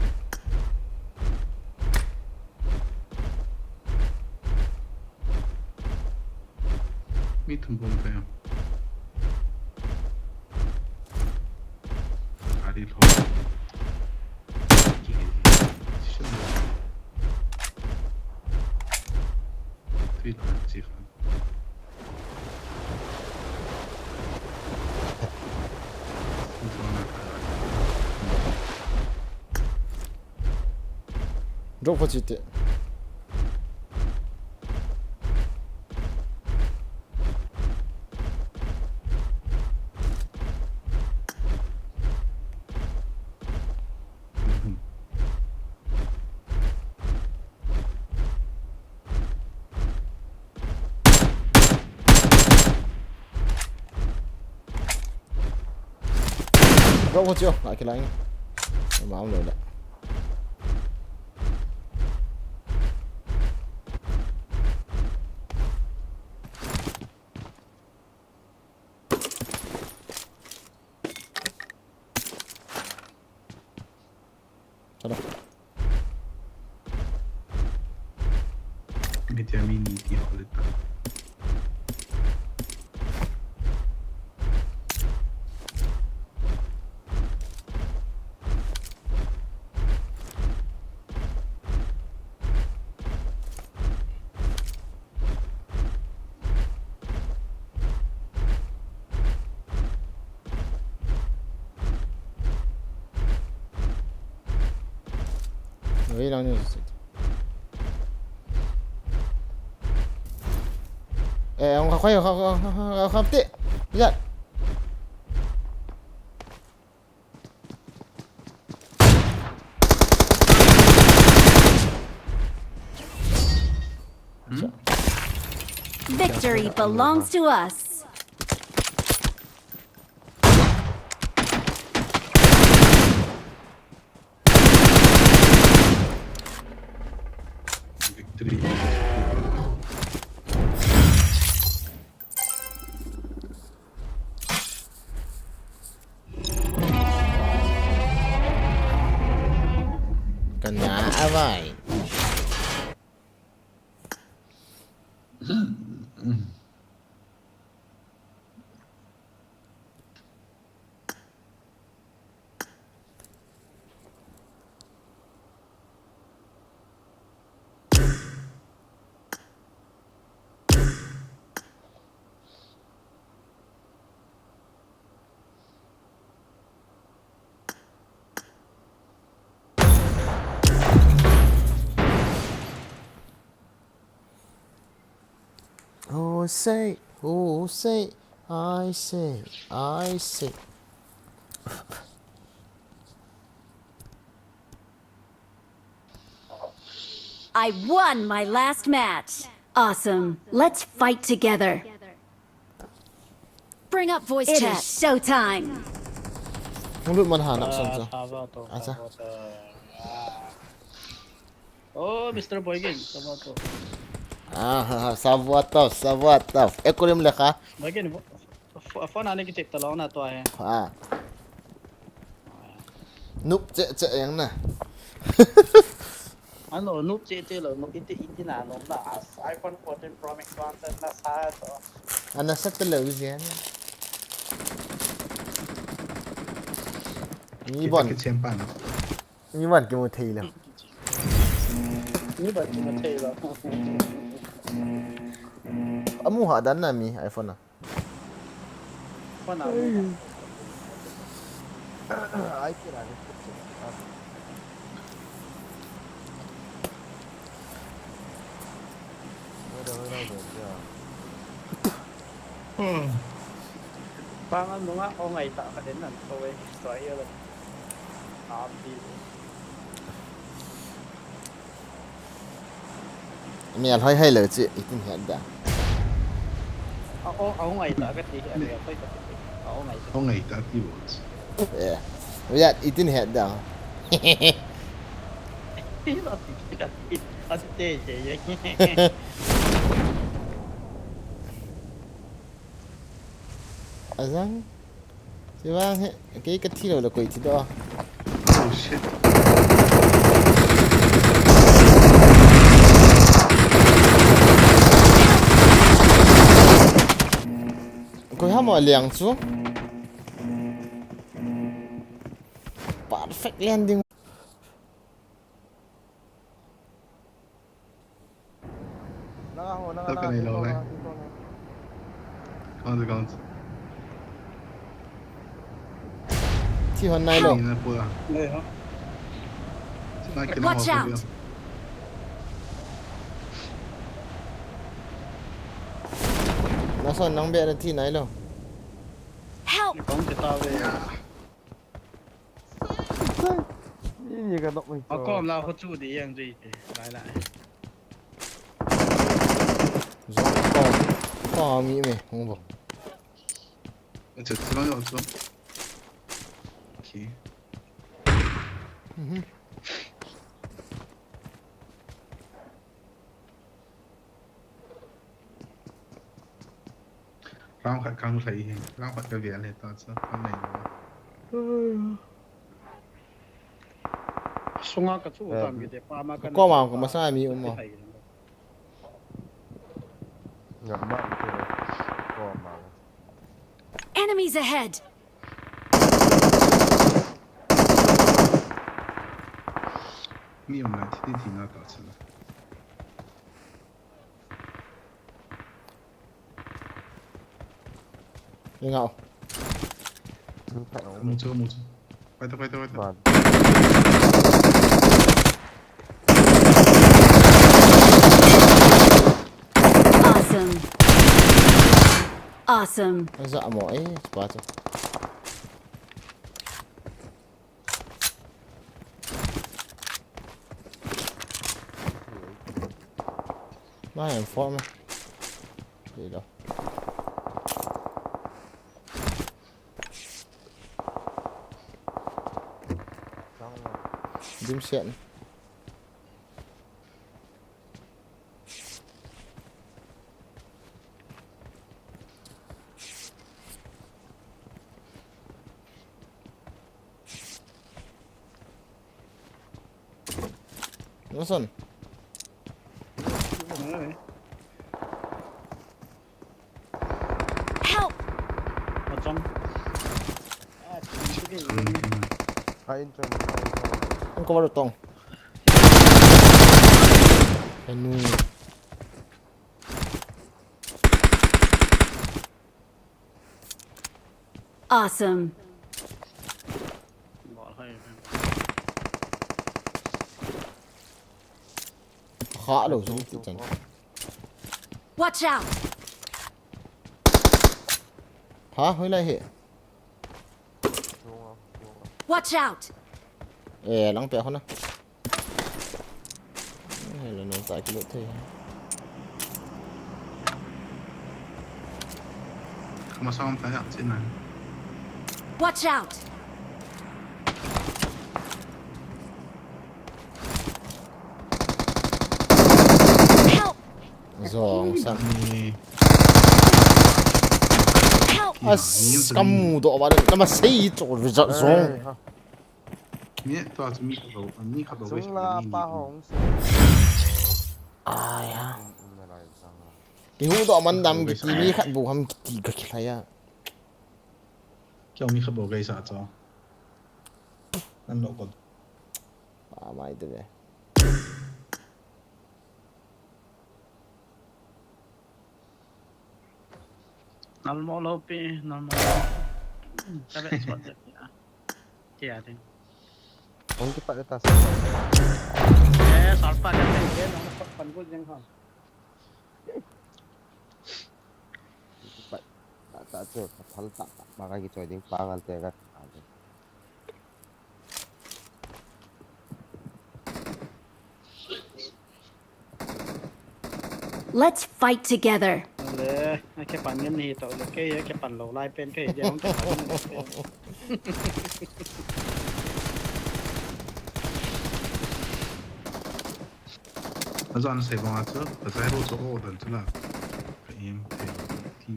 Mi thum bom phei a. Gari lhom. Ki, ki, ki, tui la chi khan. Drop kho chi te. Drop kho chi o, a kilang. Ma um lo le. Chalo. Media mini ti ho le ta. Wei lang ni. Eh, ang kakoy, ang kakoy, ang kakoy, ang kakoy, ang kakoy, ang kakoy. Hmm? Victory belongs to us. Victory. Kana avai. Oh, say, oh, say. I see, I see. I won my last match. Awesome. Let's fight together. Bring up voice chat. It is showtime. Hung lut man ha nak son cha. Acha. Oh, Mister Boygen, Sabato. Ah, Sabato, Sabato. Ekurim lekha. Boygen, phone ani kichek talong na to ahe. Ah. Nup che che yang na. Ano, nup che che lo, nup iti iti na no na. iPhone fourteen Pro Max one na sa to. Ana sa to lo jen. Ni bon. Kichempan. Mi ban kimu thei lo. Mi ban kimu thei lo. Amu ha dan na mi iPhone na. Phone na. Ai kira ni. Pangan mo nga, o ngai ta ka din nan. Kawai, kawai yun. Api. Mi alhoi hai lo chu, itin het da. A, o, o ngai ta ka ti, a, mi alhoi ta ka ti. A, o ngai ta. O ngai ta ti bo. Eh. Wi ya, itin het da. Ti lo ti, ti lo ti. A ti te, te, ye. Azang. Sivang he, kei ka thi lo la koi thi do. Oh shit. Koi ham a liang chu. Perfect landing. Nang a ho, nang a, nang a, nang a, nang a. Kong se, kong se. Thi hon nai lo. Ni na pu a. Watch out! Nason nang be na thi nai lo. Help! Kong se ta ve. Ni, ni ka nok mai. Akom la ho chu di yang jui te. Lai lai. Zong ko. Ko mi me hung bo. Acha, acha, acha. Okay. Mhm. Round khat kang lhai hi, round khat ka vial hi ta cha, kang nei. Sunga ka chu tam ki te pa ma ka. Ko ma ko masa mi um mo. Nga ma ki te ko ma. Enemies ahead. Mi um na thi thi na ta cha. Ring out. Mucho, mucho. Quay tao, quay tao, quay tao. Awesome. Awesome. Asa mo eh, sepatu. Mai em form. Đi đâu? Dim sian. Nasan? Help! Macam. Ang cover tong. Anu. Awesome. Watch out! Pha, hoilai hi. Watch out! Eh, lang pe khona. Eh, lo no ta kilo thei. Kama sang pa ya china. Watch out! Help! Zong sang. Ni. Help! As, kamu doh ba de. Nama sei cho result zong. Ai, ha. Mi to chu mi khat lo, mi khat lo. Chung la pa hong se. Ai ha. Kihu doh man dam kiti mi khat bu ham kiti ka khilai a. Kyo mi khat bo gai sa cho. Nan lo ko. Pa mai te de. Nalmo lo pi, nalmo lo. Ka be spot de. Tia de. Hong kipat ta sa. Eh, salpa de, de, de, nang pan go jeng ha. Pat ta ta chu, phal ta ta, ma ka kichoi ding pangal te ka ta de. Let's fight together. Le, a ke pan ngen ni to le, ke a ke pan lo lai pen ke, dia hong ke pan ngen ni. Azan se ba chu, ka zai ro chu o dan chu la. Ka im te ti.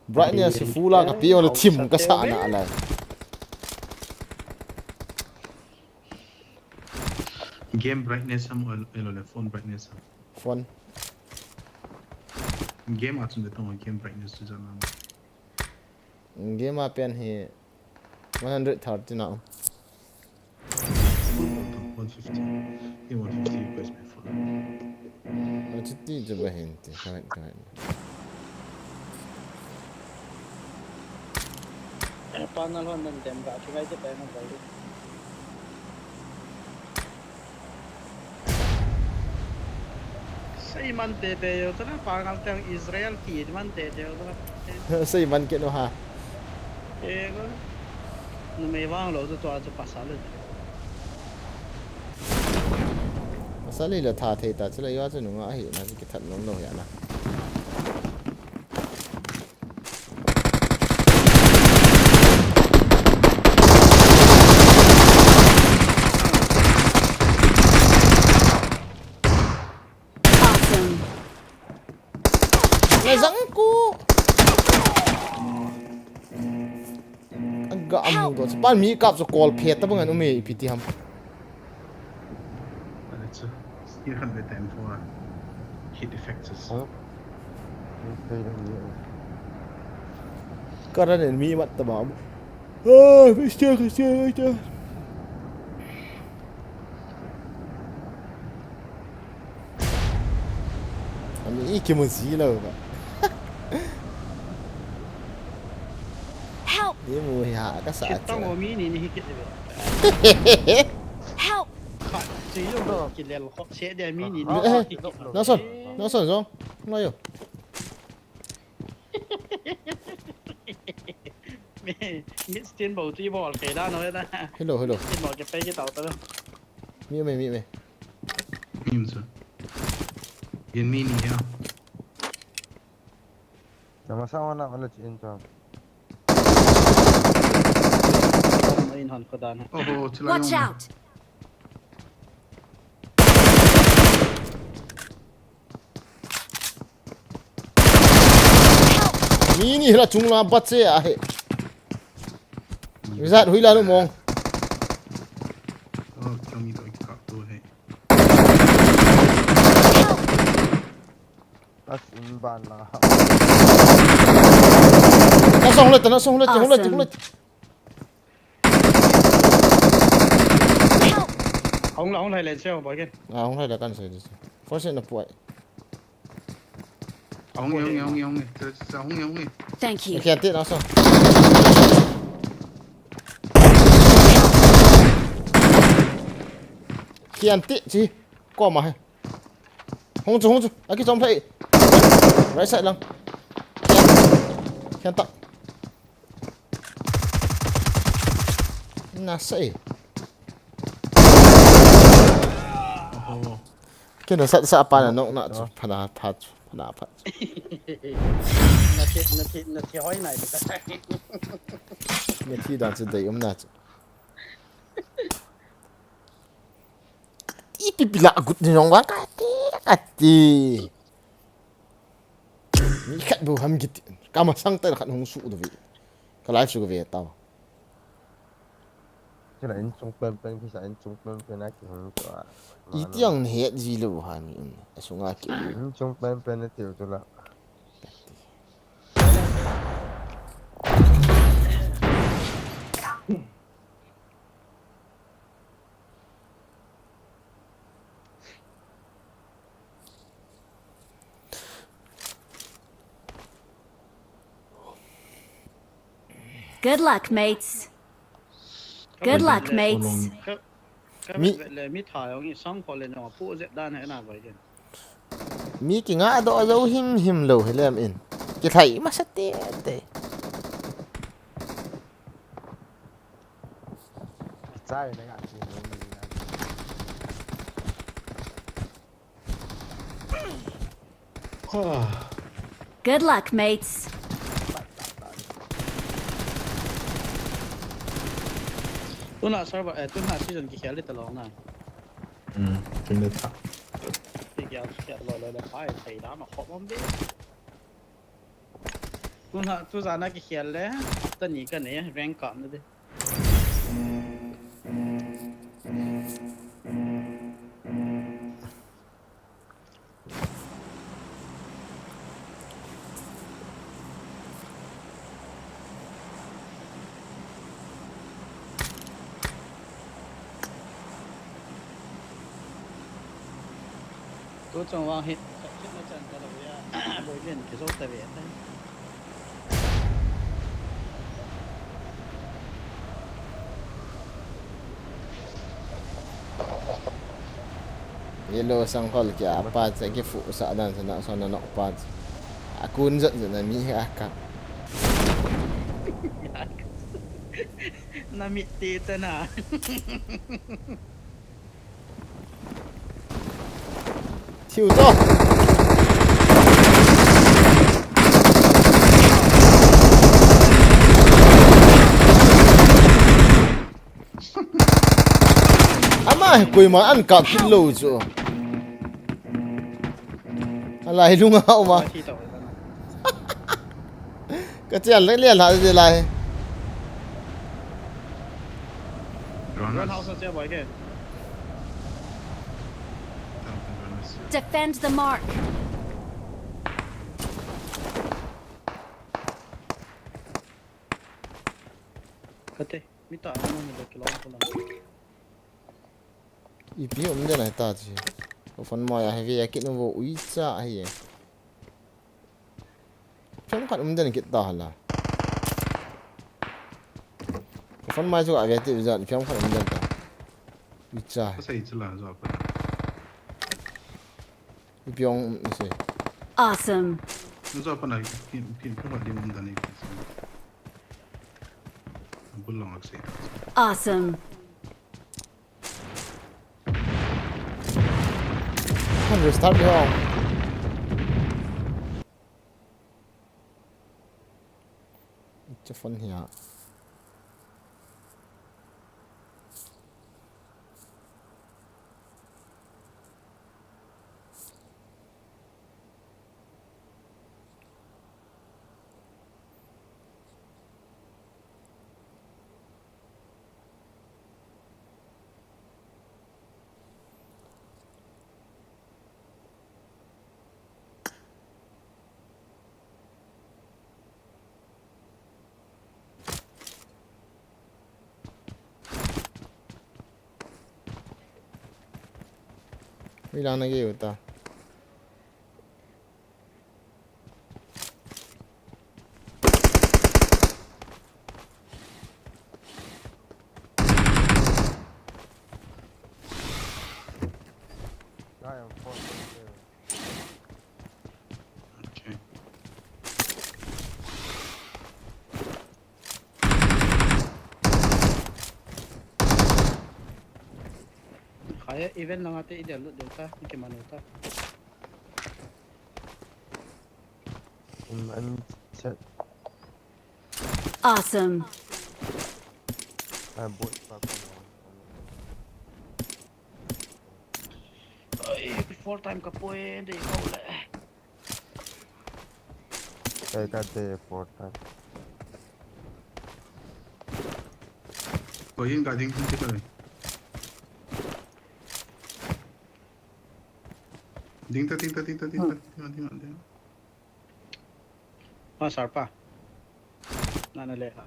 Brightness hi full a ka pe le thim ka sa na lai. Game brightness ham elo le phone brightness ham. Phone. Game a chun de tong game brightness chu jana. Game a pen hi one hundred thirty na. One fifty. Hey, one fifty request before. One fifty je ba hin te, kahin, kahin. Eh, panel hon nan dem ga, chu ngai je pa na ba. Sei man te te yo, tana pangal teng Israel ki man te te yo, tana. Sei man ke no ha. Eh, ko. Numei vang lo chu tua chu pasal le. Pasal le tha thei ta chu le yo chu nunga hi na ki that nom lo ya na. Awesome. Na zang ku. Aga amu do. Pan mi kap so kol phe ta bang an um e ipi ti ham. Alexa, still hundred and four. Hit effects. Huh? Karan en mi mat ta ba. Ah, mistake, mistake, mistake. Ami i kimu zi lo ba. Help! Ni mu hi ha ka sa. Kitang cha. Omi ni ni hi kit. Help! Kha, si yo ki lel kho se de mi ni ni. Eh, eh, na son, na son zong. Lo yo. Mi, mi stin bo ti bol ke da no da. Hello, hello. Stin bol ke pe ke tau ta. Mi me, mi me. Mi me su. Yen mi ni ya. Nama sa wana wala chi in chang. Mai hon ko dan. Oho, chila. Watch out! Mi ni hila chung la bat che a he. Rizat hui la lu mong. Oh, kami to ka to he. As in ban la. Na song le, na song le, song le, song le. Awesome. Hung la, hung lai len seo, boy ken. Ah, hung lai la kan seo. Force na puai. Hung ye, hung ye, hung ye, hung ye. Hung ye, hung ye. Thank you. Kian ti na so. Kian ti chi. Ko ma he. Hung chu, hung chu. Aki chom phai. Right side lang. Khen ta. Na sai. Kena sat sa pa na nok na chu phana phat chu phana phat chu. Na thi, na thi, na thi hoi nai. Na thi dan chu dei um na chu. Ipi pila agut ni jong vang kati kati. Mi khat bu ham kiti. Kama sang ta khat hung su do vi. Ka live su ka ve tau. Chila in chung pen pen kisa in chung pen pen a ki hung to a. Itiang het ji lo ha mi in. Asunga ki. In chung pen pen na tiu tu la. Good luck, mates. Good luck, mates. Mi le mi tha yong i sang ko le no pu je dan he na bai den. Mi ki nga do zo him him lo he lem in. Ki thai ma sa te te. Chai na ka chi. Good luck, mates. Tuna server, eh, tuna season ki khel ta long na. Hmm, tun le ta. Ti ki a ki lo lo le pai thei da ma khop om be. Tuna tu za na ki khel le. Ta ni ka ne rank ka na de. Tu chang wang hit, hit na chan ta lo ya, boi len ki zo ta ve ta. Yellow sang hol kia pa cha ki fu sa dan sa na sa na nok pa. Akun jat jat na mi ha ka. Na mit te ta na. Thiu to. Ama he koima an kap kit lou chu. Alai lunga uma. Ka chial le le la de lai. Run house se boy ke. Defend the mark. Kate, mi ta mo ni da kilom ko la. Ipi um den ai ta chi. Ko phone mai a heavy a kit no vo ui cha ai. Phiam khat um den kit ta hala. Ko phone mai chu a ve ti zan phiam khat um den ta. Ui cha. Ka sei chila jo pa. Ipi ong um se. Awesome. Jo pa na kin kin pa ding um dan ni. Bulong ak sei. Awesome. Kan restart dia. Icha phone hia. Ui lang na gei uta. Guy on four point zero. Event langa te i del lut deu ta, i kiman u ta. Um, an set. Awesome. Ah, bot pa pa. Ai, before time ka poi de ko le. Kai ka te before time. Ko yin ka ding ding ka. Ding ta, ding ta, ding ta, ding ta, ding ta, ding ta, ding ta. Pa sar pa. Nana le ha.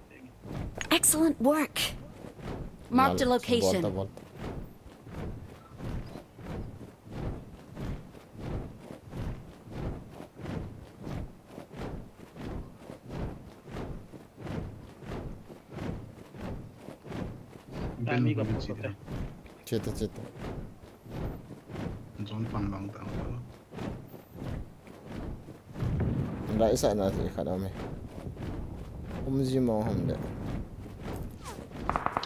Excellent work. Marked a location. Ami ka puso te. Cheta, cheta. Zon pang bang ta. Lai sa na ti khat ame. Um ji mo ham de.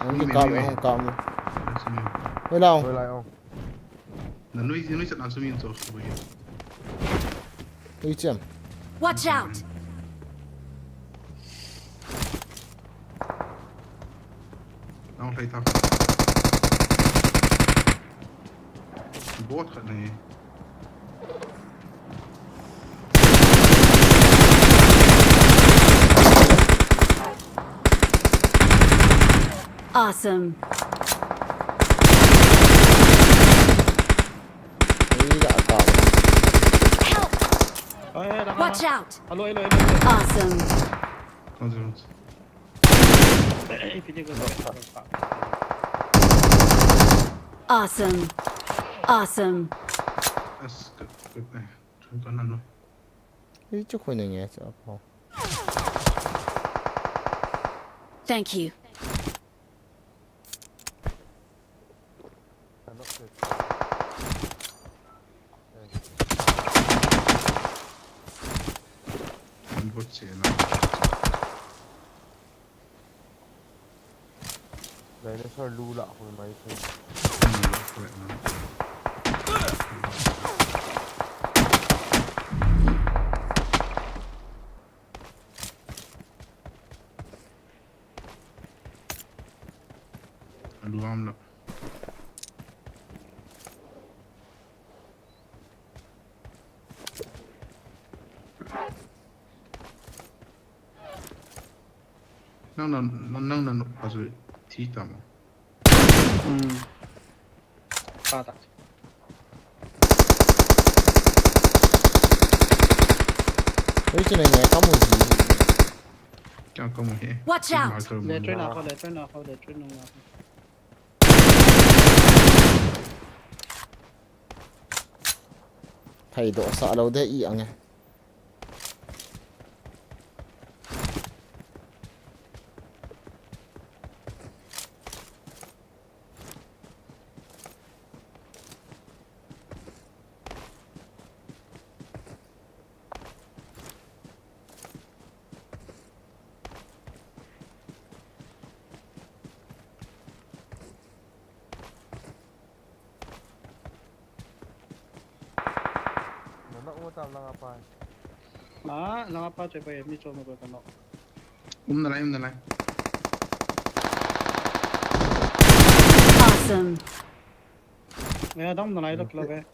Ang ki kam, ang kam. Wei lao. Wei lao. Na nui nui sa na sumi so so ye. Ui chem. Watch out! Nang thei ta. Bot khat nei. Awesome. Ei la ka. Help! Ai, ai, langa. Watch out! Hello, hello, hello, hello. Awesome. Hazir. Eh, pili ko. Awesome. Awesome. As good, good. Chun ka nanu. Ei chu khoi nge cha ko. Thank you. Bot se na. Dinosaur lu la khoi mai thei. Alu am la. Nang nang nang nang nang pasu ti tama. Hmm. Pata. Ui chu nge kamu ji. Kya kamu he? Watch out! Le train a ko, le train a ko, le train a ko. Thei do sa lo de i ange. Nana u tam langa pa. Ma, langa pa che pa mi cho mo ko no. Um na lai, um na lai. Awesome. Ya, dam na lai lo club hai.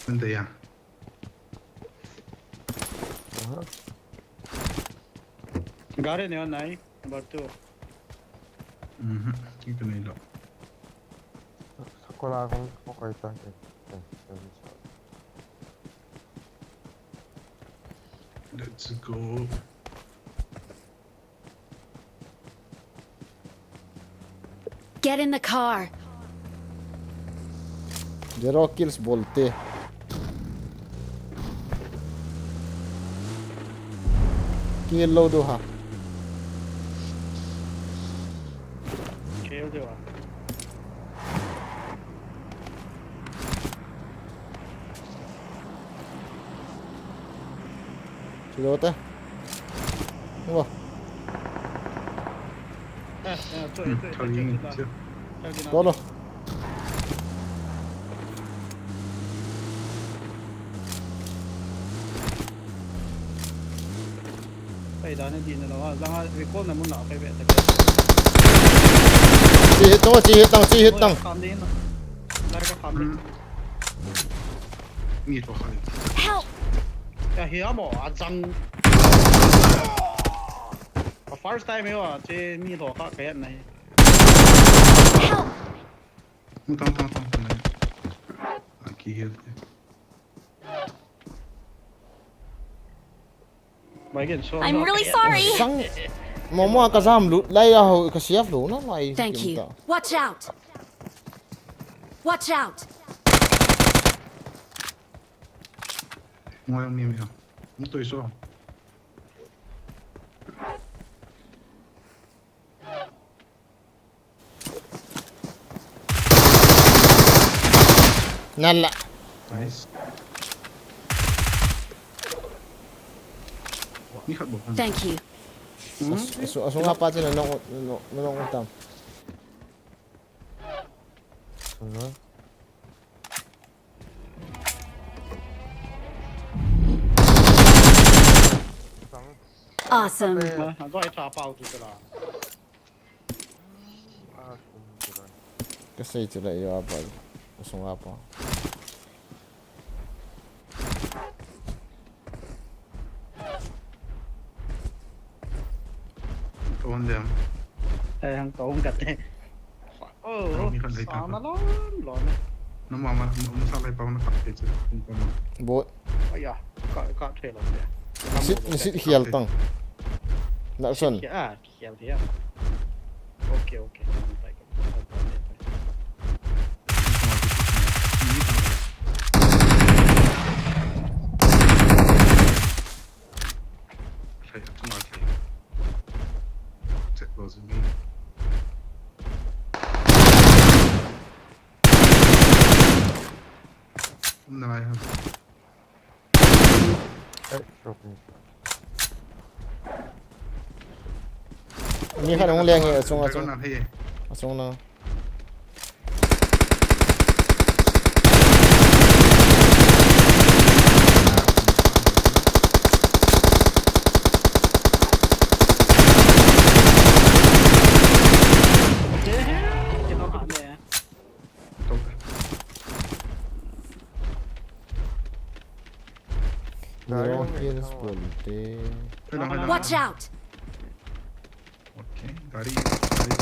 Ante ya. Gari ne nai, number two. Mhm. Ito na ilo. Sekolah kong ko kai ta. Let's go. Get in the car. Zero kills bolte. Kill lo do ha. Kill do ha. Lo te. Wo. Eh, eh, tu, tu, tu, tu, tu, tu. Lo, lo. Kai da ne di ne lo, ha, zanga recall na mun la kai ve ta. Chi hit tang, chi hit tang, chi hit tang. Kam de na. Lai ka kam de. Hmm. Mi to khai. Help! Ya hi amo, a zang. A first time yo, che mi to ka ka yan nai. Help! Tang, tang, tang, tang. A ki hit. I'm really sorry. Sang, momo ka jam lut lai a ho, ka siap lo na mai. Thank you. Watch out. Watch out. Ngoi ang mi mi ha. Mo to iso. Nala. Nice. Ni khat bou. Thank you. Hmm? Asu, asu, asunga pa chu na nong, nong, nong tam. Sunga. Awesome. Ha, ha, go ai tha pau tu la. Ka sei chu la yo apa. Asunga pa. Ton dem. Eh, hang ton kat te. Oh, mi khat lai ta. Sa ma lon lon. Na ma ma, ma sa lai pa na khat te chu. Bot. Aya, ka, ka the lo te. Nisit, nisit hial tang. Na son. Ya, hial dia. Okay, okay. Mi khat hung leng hi, achung, achung. Achung na. Watch out! Okay, gari, gari.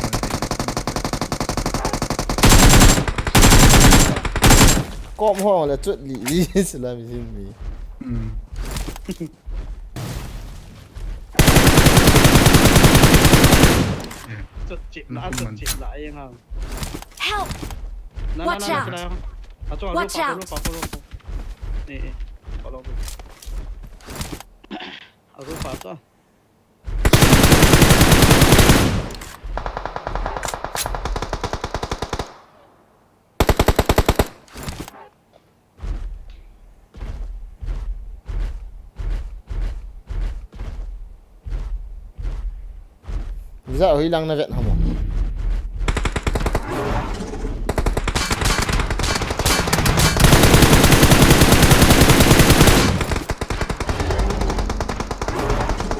Kom ho le chut li, li, sila mi sin mi. Hmm. Chut chip na, chut chip na, ayeng hang. Help! Watch out! Watch out! Ni, ni. Follow. Aru pa to. Za hoi lang na vet hamo.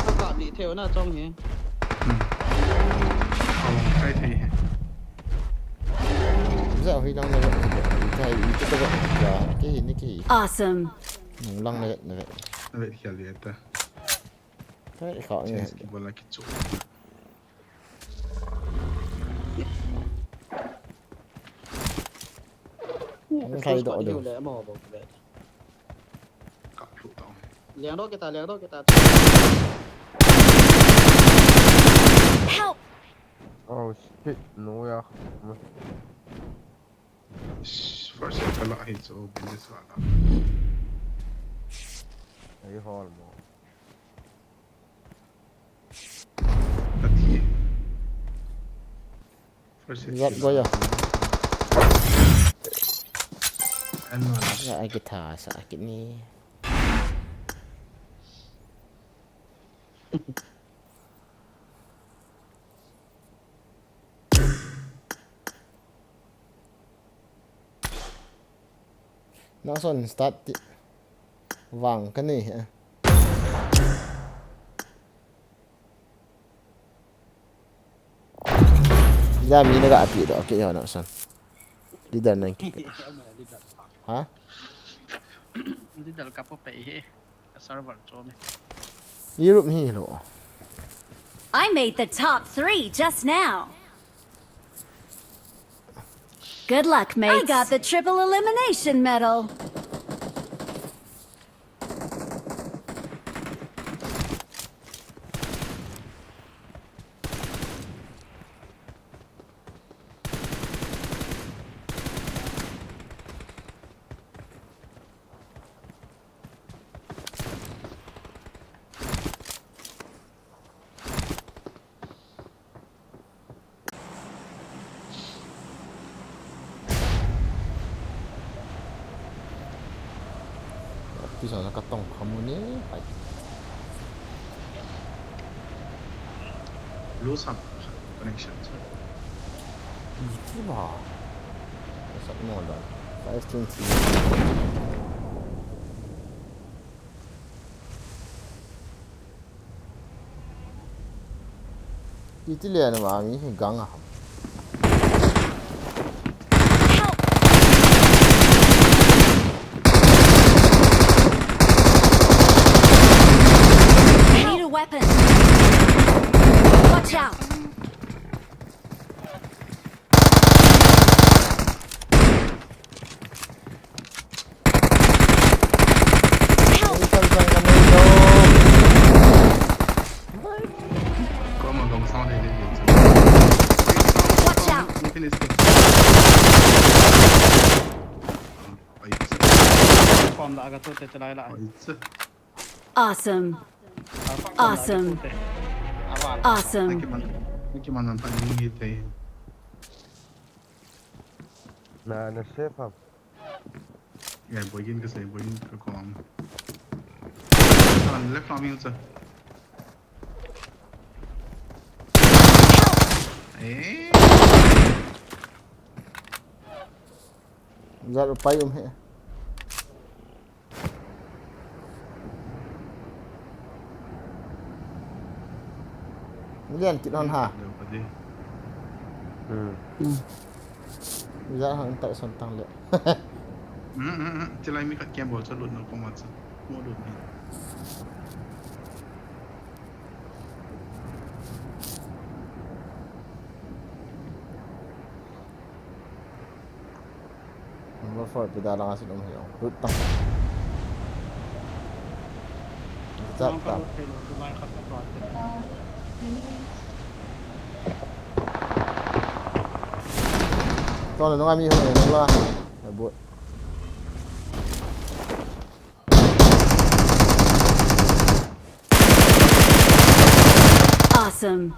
Ka kap lih thei u na chong hi. Hmm. Ka long chai thei hi. Za hoi lang na vet. Ka hi ito ka vet. Ya, ke hi ni ke hi. Awesome. Nung lang na vet, na vet. Na vet khel lih ta. Ka vet kha ni. Chance ki bola ki chu. Hung thai doh doh. Liang doh kita, liang doh kita. Help! Oh shit, no ya. First ka la hi chu business wala. Ei hol mo. Ka thi. First hit. Zat go ya. An ma la. Ya, ai ki tha sa ki ni. Nangson start ti. Vang ka nei he. Jami na ga api do ke yo nangson. Leader nang ki. Ha? Leader ka po pe he. Ka server chom e. Europe hi lo. I made the top three just now. Good luck, mates. I got the triple elimination medal. Ti sa ka tong khamu ni pai. Lose some connection. Iti ba. Sa mo da. Five twenty. Iti le na ma mi hi gang a. I need a weapon. Watch out. Awesome. Awesome. Awesome. Na, na safe ham? Ya, boigin ka sai, boigin ka kom. An left lam yung sa. Eh. Zat upai um he. Lian kit hon ha. Hmm. Za hang tak son tang le. Hmm, hmm, hmm. Chilai mi khat kiam bol cha lut na ko ma cha. Mo lut ni. Number four, pida lang asin um hiyo. Lut tang. Chat tang. Tong le nung ami ho le nung la. Abut. Awesome.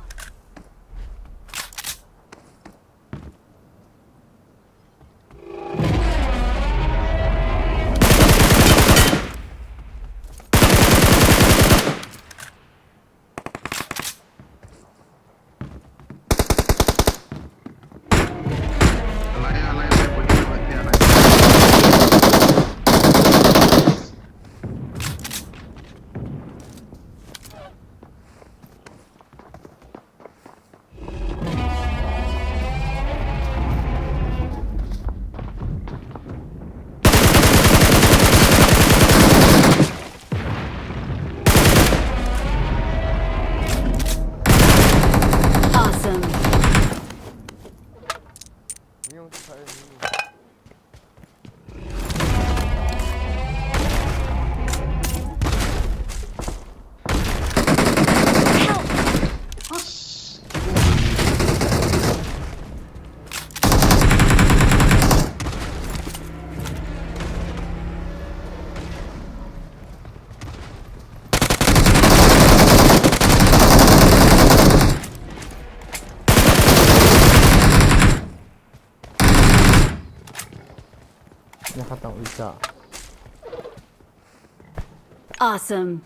Awesome. Nya khat tang uicha. Awesome.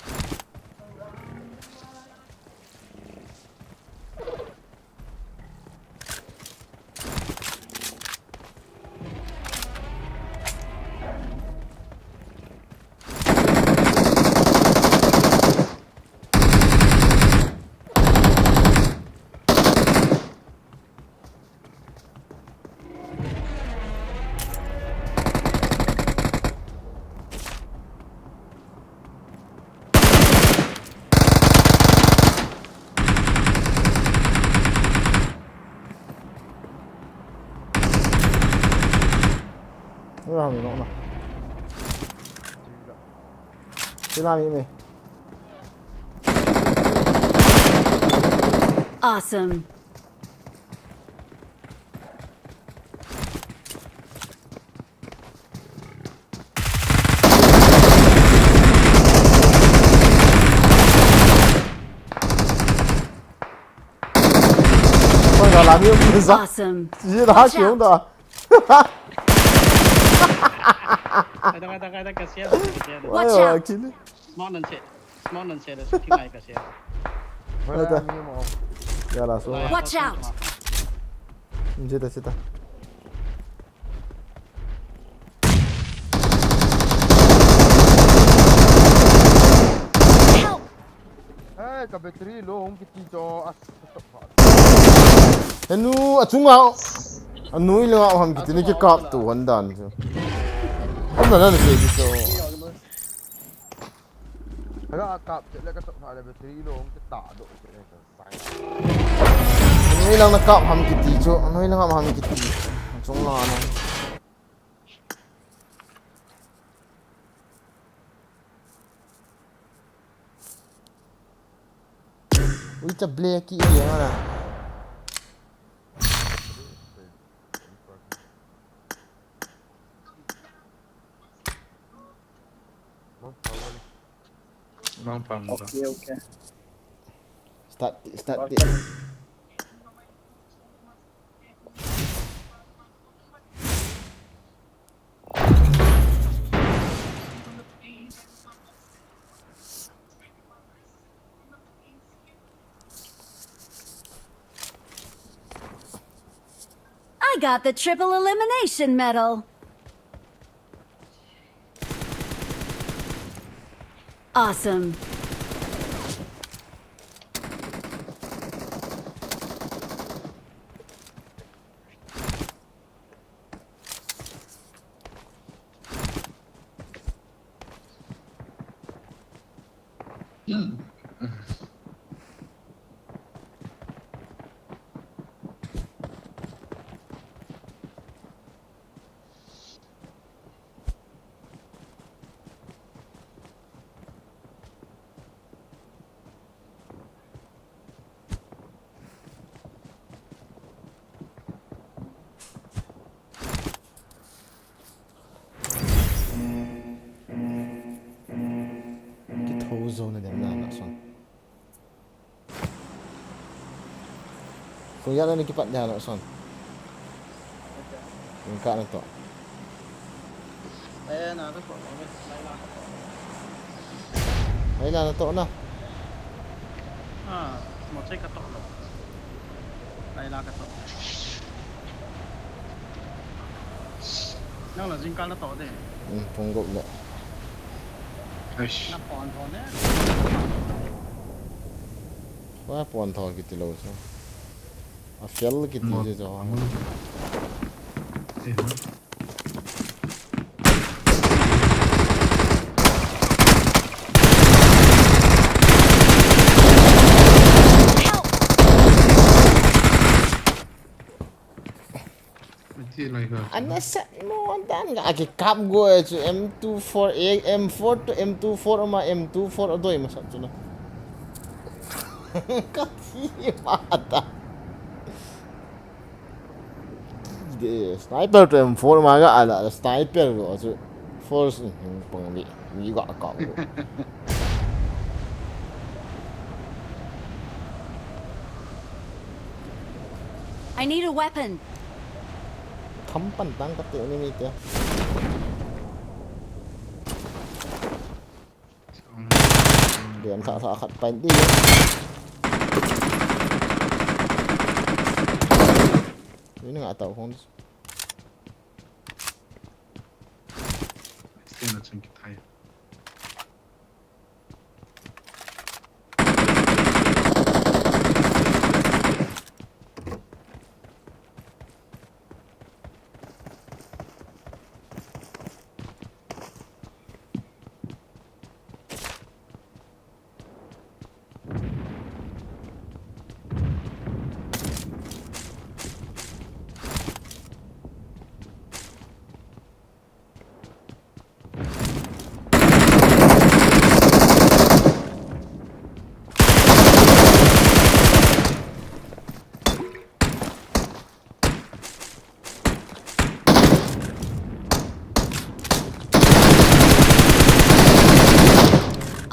Ram no na. Sila mi mi. Awesome. Oi, la la mi mi za. Awesome. Ji da. Watch out. Ki da. Ada, ada, ada, kasihan, kasihan. Watch out. Oi, kini. Small nan che. Small nan che, da su ki mai kasihan. Ada. Ya la so. Watch out. Jita, jita. Help! Hey, ka battery low hung kiti cho, as. Henu, achunga. Anoi le nga ham kiti ni kikap tu han dan chu. Am na na se di so. Aga kap che le ka chok pha le battery low hung kita do che le. Anoi lang na kap ham kiti chu, anoi lang ham kiti. Achunga na. Ui, cha black ki area na. Mang pang ba. Okay, okay. Start, start. I got the triple elimination medal. Awesome. Kitho zo na dem na na son. Kung ya na ni kipat dia na son. Kung ka na to. Eh, na to ko. Ai la na to na. Ah, mo che ka to lo. Ai la ka to. Nang la jingkal na to de. Hmm, pung gop le. Eish. Na pon tho ne, na pon tho. Wa pon tho kiti lo so. A fel kiti je jo. Ana set mo dan ga aki kap go e chu M two four, M four to M two four ma M two four adoi ma sat chu na. Ka thi ma ta. De, sniper to M four ma ga ala, sniper go chu force, hmm, pang li, mi ga ka go. I need a weapon. Tham pan tang ka te ni mi te. Dem tha tha khat pai di. Ni nga tau khong. Sina chang ki thai.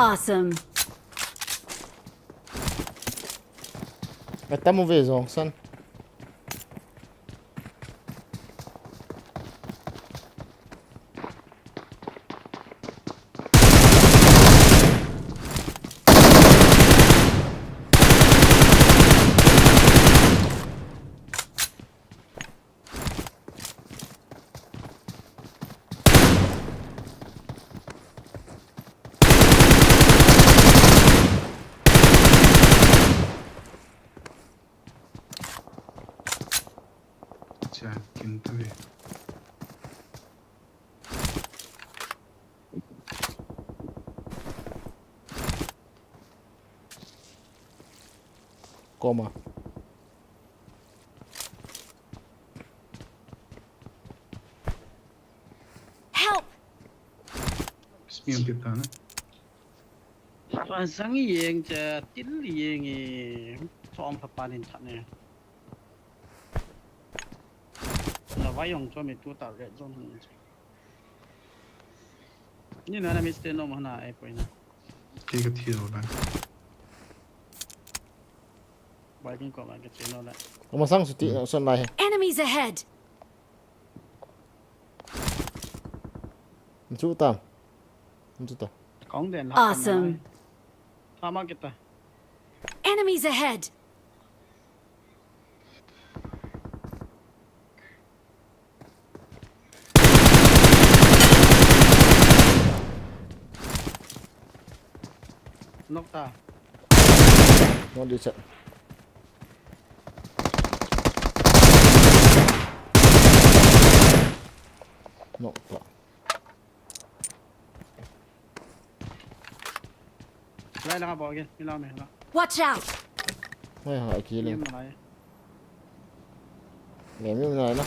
Awesome. Atam uve jong san. Acha, kin ta ve. Koma. Help! Spion kita na. Sang yeng cha til yeng e. Chom pha pa nin tha ne. La vai yong cho me tu ta red zone hung. Ni na na mi ste no ma na ai poi na. Ki ka thi lo na. Bai kin ko ma ka che no la. Ama sang su ti son lai he. Enemies ahead! Chu ta. Chu ta. Kong den la. Awesome. Tama kita. Enemies ahead! Knock ta. Knock di chat. Knock ta. Lai lang a ball again. Mi lang me lang. Watch out! Mai ha, aki le. Mi lang. Le, mi lang na.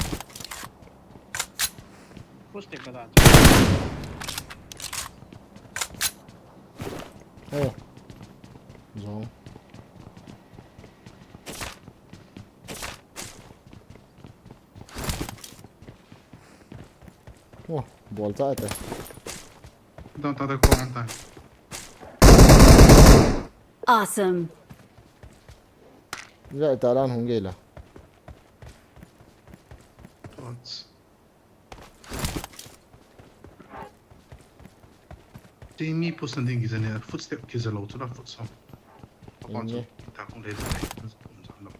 Push tek ka da. Oh. Zong. Oh, ball cha ta. Down ta ta ko an ta. Awesome. Ja ta ran hung gela. Thoughts. Ti mi push na ding kizane footstep kiza lo chu na foot sound. Apa chu ta kung le le.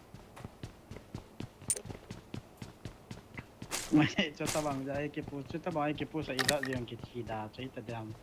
Mai chu tabang ja ke push chu tabang ke push a ida jeng ki thi da chu ita dam.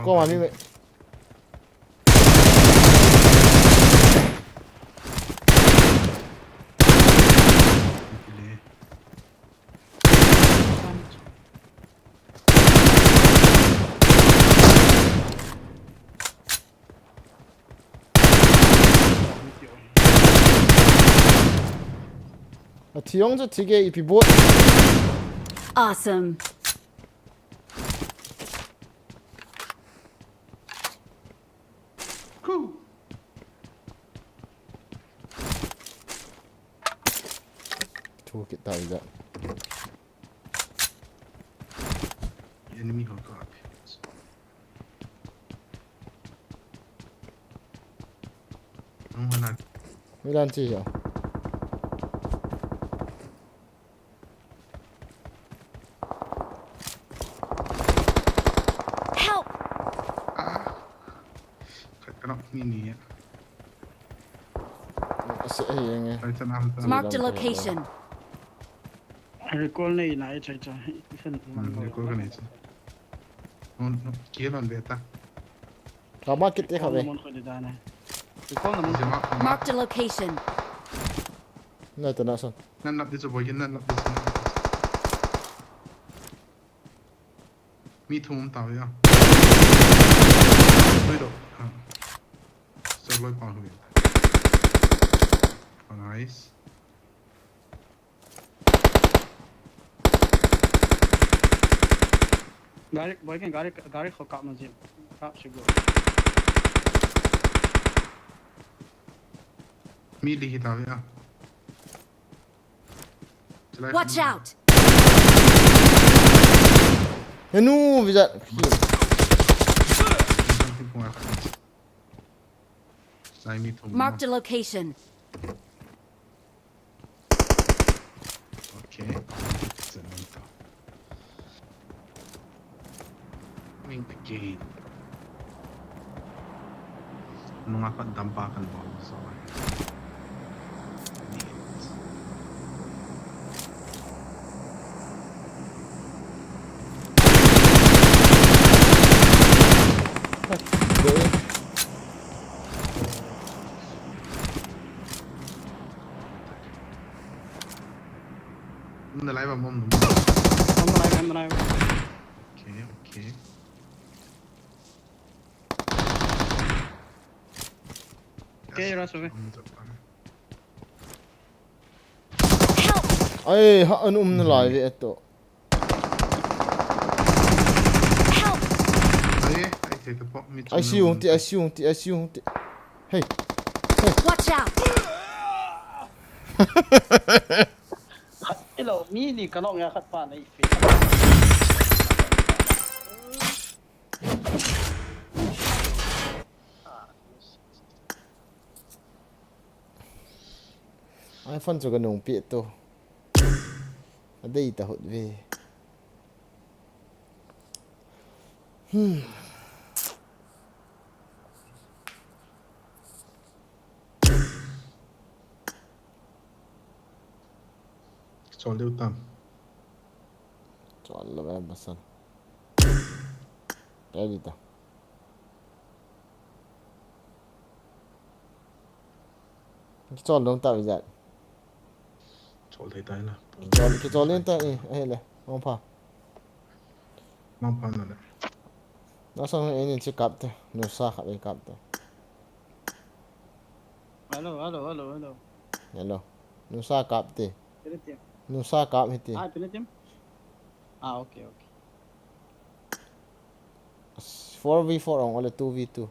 Koma mi me. A thiong chu thige ipi bot. Awesome. Cool. Thu kit ta ija. Enemy ho ka. Nung hana. Milan chi ya. Help! Ah. Khat ka nok ni ni ya. Ase, eh, yang, eh. Right, na, na. Marked a location. Recall nei na, eh, chai, chai. Isan. Hmm, recall ka nei, chai. No, no, kia non beta. Ka market te kha ve. Mon kho de da na. Recall na mon. Jema. Marked a location. Na ta na son. Nan lap di chu boy, nan lap di chu. Mi thum um ta ve a. Lui do. Ha. Sir loi pa hu. Nice. Gari, boy, ken gari, gari kho kap na jim. Kap sigur. Mi li hita ve a. Watch out! Henu, visa. Marked a location. Okay. Coming again. Nunga khat dampa kan bol so. Nalai ba mom. Nalai ba, nalai ba. Okay, okay. Okay, rush away. Ai, ha, an um nalai ve to. Ai, ai, take a pop, mi I see you, I see you, I see you. Hey. Hey. Watch out! Hello, mi ni ka nong ya khat pa na i fe. iPhone chu ka nung pi to. A dei ta hot ve. Hmm. Chol deu tam. Chol lo em basan. Ready ta. Kichol dong ta vijat. Chol thei tai la. Kichol, kichol in ta, eh, eh, le. Mong pha. Mong pha na le. Na sang in chi kap te. Nu sa kap in kap te. Hello, hello, hello, hello. Hello. Nu sa kap te. Pinatim. Nu sa kap hi te. Ah, pinatim. Ah, okay, okay. Four v four ong ole two v two.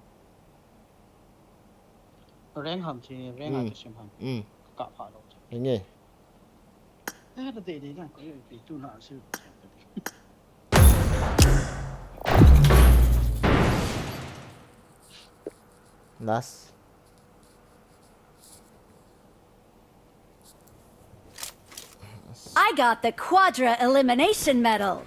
Rank ham chi, rank a chi sim ham. Hmm. Ka pha lo. Nge. Eh, ta dei dei na, ko yo pi tu na si. Last. I got the Quadra Elimination Medal.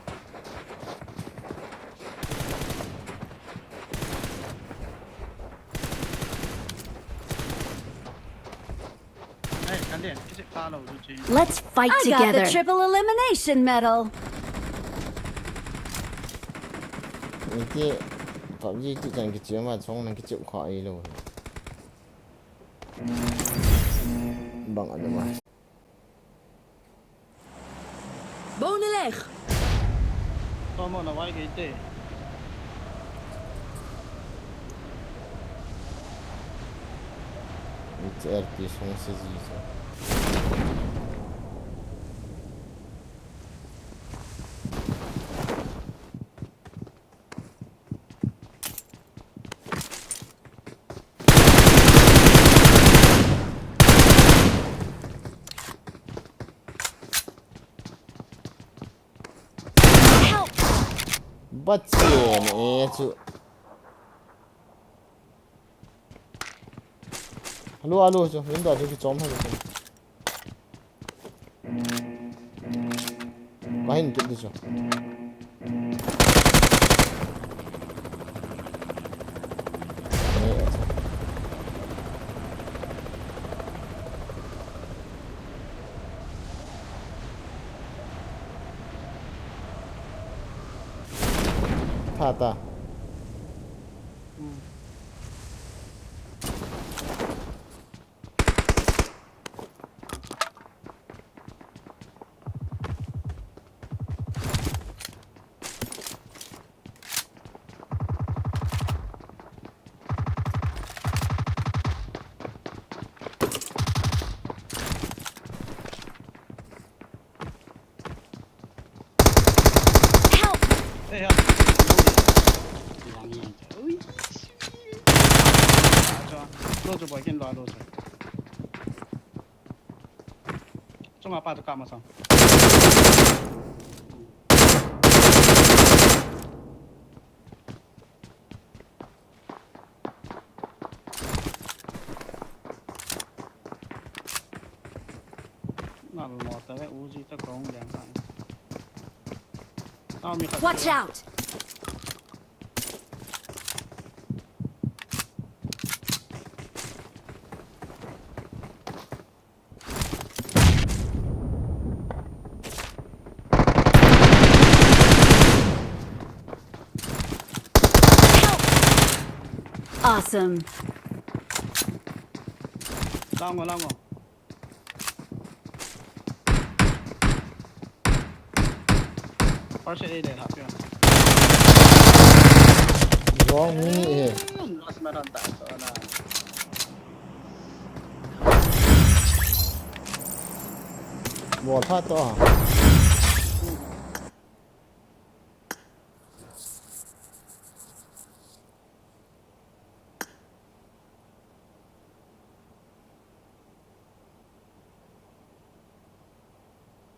Let's fight together. I got the triple elimination medal. Iti, PUBG ti chan kichi ma chong nang kichi kha i lo. Bang a dama. Bong ni leh. Toma na wai gei te. It's R P song se ji sa. Bache ne e chu. Alo, alo, chu. Window chu kichom ha chu. Kahin kit di chu. Tha ta. Help! Ui. Lo chu boy kin lo lo chu. Chunga pa chu kap masang. Nal mo ta ve, Uzi ta kong lian ta. Tao mi khat. Watch out! Awesome. Lango, lango. First aid dei hap ya. Wrong ni eh. Last man on ta so na. Wall pha to.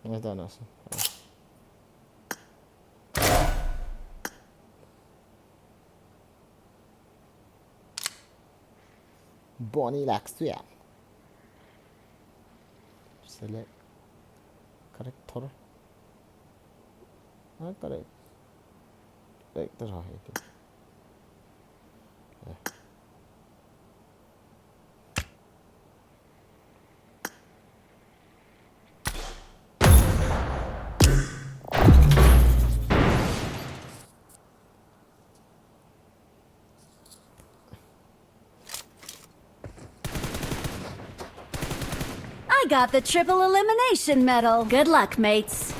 Ngai ta na sa. Bonnie Laxwell. Select character. Ah, correct. Correct, that's right. Yeah. I got the triple elimination medal. Good luck, mates.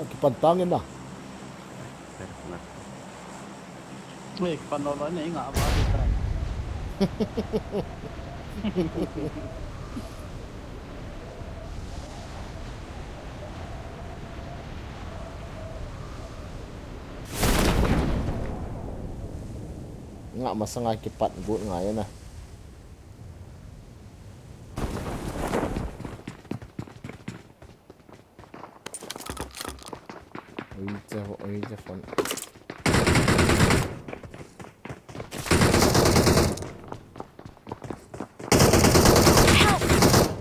Kipan tang in na. Weh, kipan lo lo, nei nga ba di ta. Nga masanga kipat got ngai na. Oi, che ho, oi, che phone.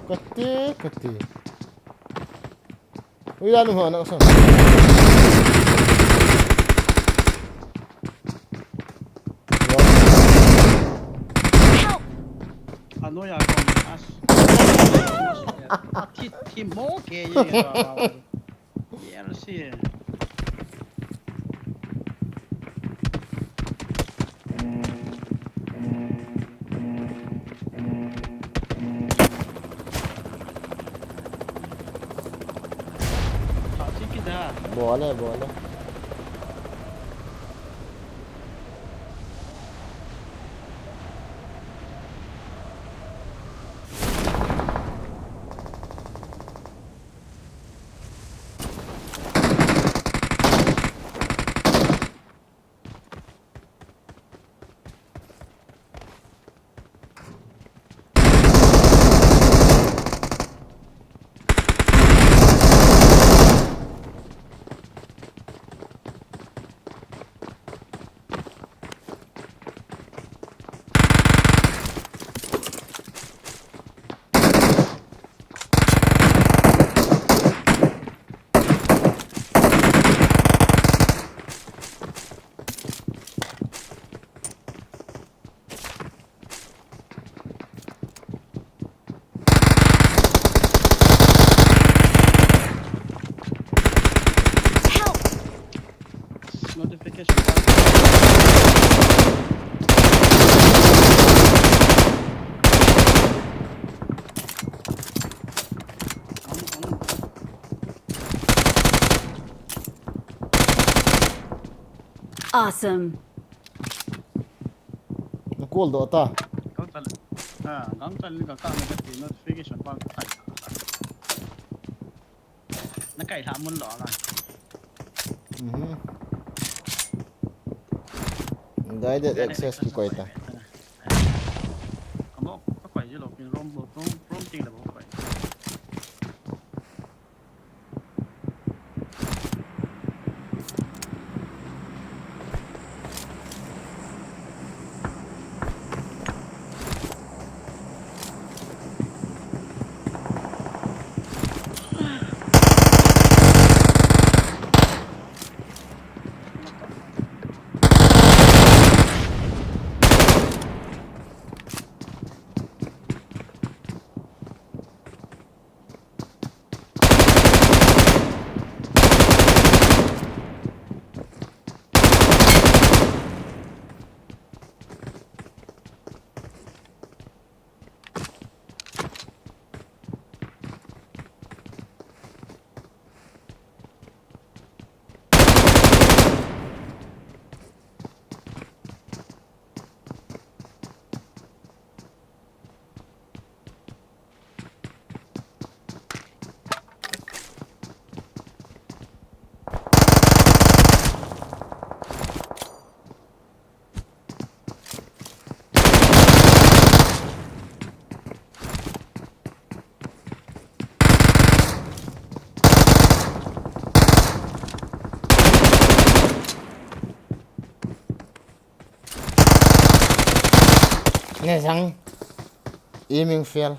Kati, kati. Ui, la nu ha, na sa. Help! Ano ya ko as. Ati ti mo ke ye. Ye si. Bole, bole. Awesome. Na call doh ta. Gangtah le. Ha, gangtah le ka ka na ka ti notification bang ka kai. Na kai lha mun lo la. Mhm. Guided access kikoi ta. Ka mo ka koi ji lo pin room room room ting le mo koi. Nè sang. Aiming fail.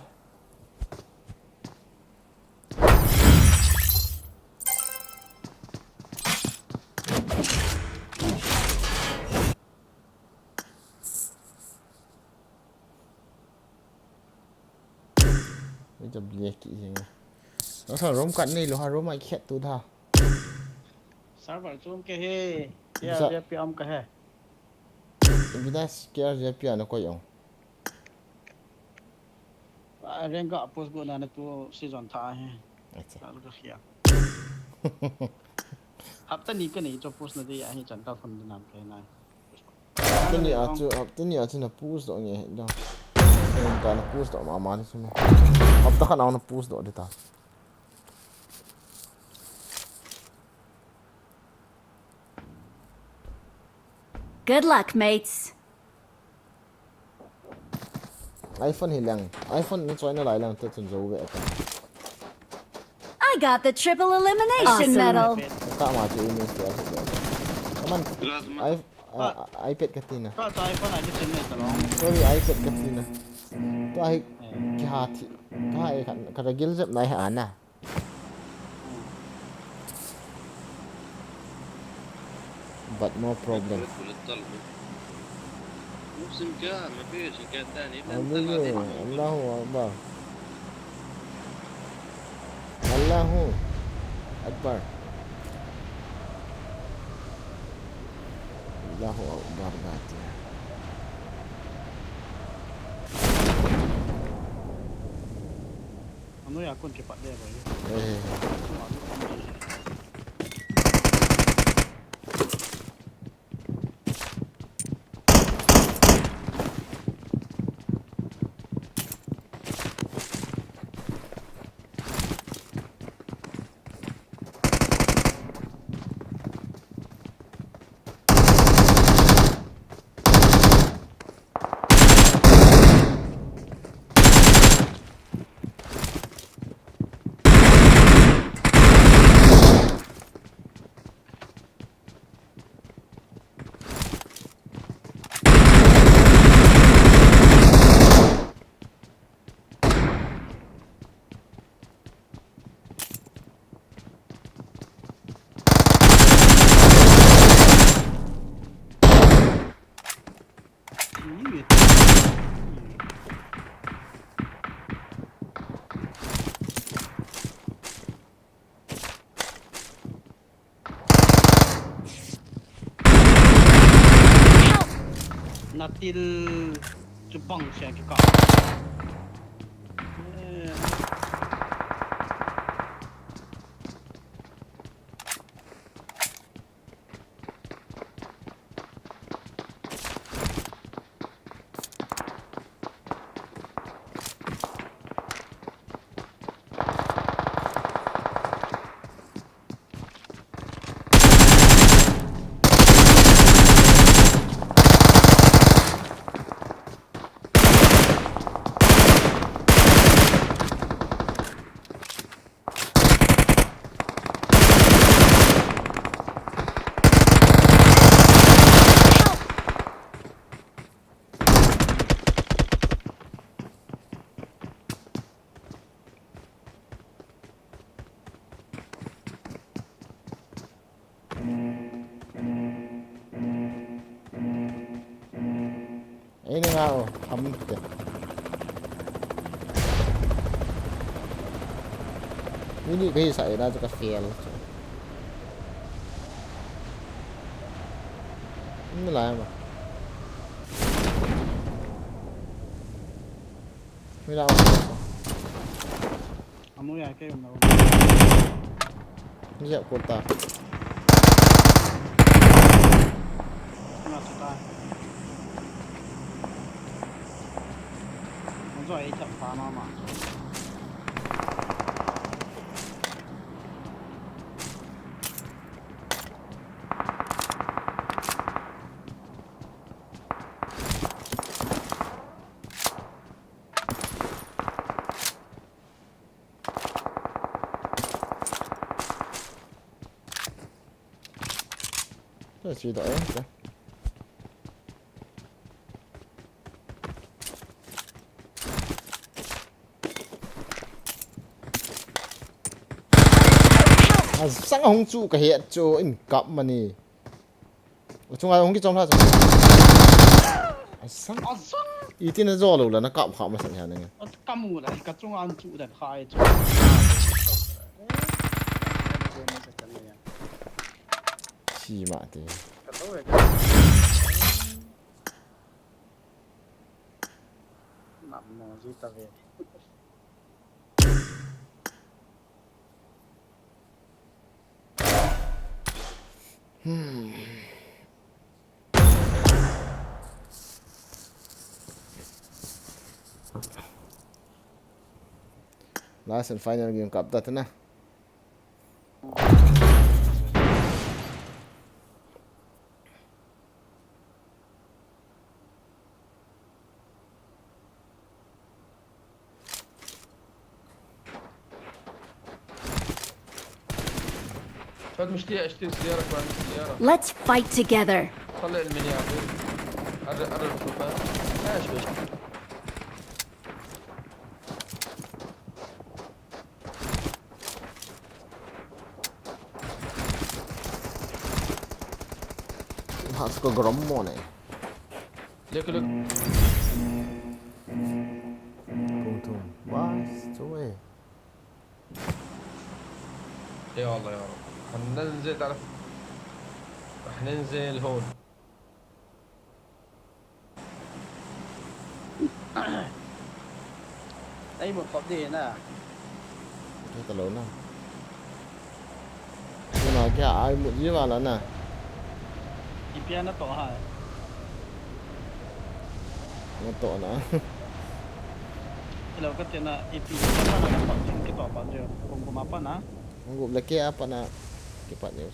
Ui, jab liya ki jeng. Nasa room kat nei lo ha, room ai khet tu tha. Server chom ke he. Ya, ya pi am ka he. Bidas K R J P ana koi ong. Renga post go na na tu season tha he. Acha. Kal ka khia. Hapta ni ka nei cho post na de ya he chan ka phone de nam ke na. Hapta ni a chu, hapta ni a chu na post doh nge he dang. Ka na post doh mama ni chu me. Hapta khat na post doh de ta. Good luck, mates. iPhone hi lang. iPhone ni choi na lai lang te chun zo ve ta. I got the triple elimination medal. Ka ma chu ni se. Kaman i iPad ka tina. Ka cha iPhone ai chen nei ta lo. Sorry, iPad ka tina. To ai ki ha thi. Ka ai ka ka gil jep nai ha na. But no problem. Allahu Akbar. Allahu Akbar. Allahu Akbar. Ano ya kon ke pat de ba. Natil chubang siya kika. Ini nga o, ham te. Ini kahi sa ina chu ka fail. Ini la ma. Ini la. Amu ya ke mo. Ni ya ko ta. Kena setan. Mun jo ai chap pa ma ma. Te chi do e te. Asang hung chu ka het chu in kap mani. Chunga hung kichom hla chu. Asang. Asang. Iti na jo lo la na kap kha ma san ha na nge. Ka mu la ka chunga an chu dan kha e chu. Chi ma te. Nam no ji ta ve. Hmm. Last and final game kap ta na. فهد مش تيجي اشتري سيارة، كمان سيارة. Let's fight together. طلع المنيا ابوي. قرب، قرب شوفها. ايش بيش؟ Has ko grom mo ne. Look, look. Tum tum. Bas, tu eh. يا الله يا رب. حننزل، تعرف، رح ننزل هون. Ai mo kop di na. Ito talo na. Ito na kaya ai mo di wala na. Ipia na to ha. Na to na. Hello, ka tina ipi ipia pa na na pa din kito pa din. Kung kuma pa na. Ang gup laki apa na kipat niyo.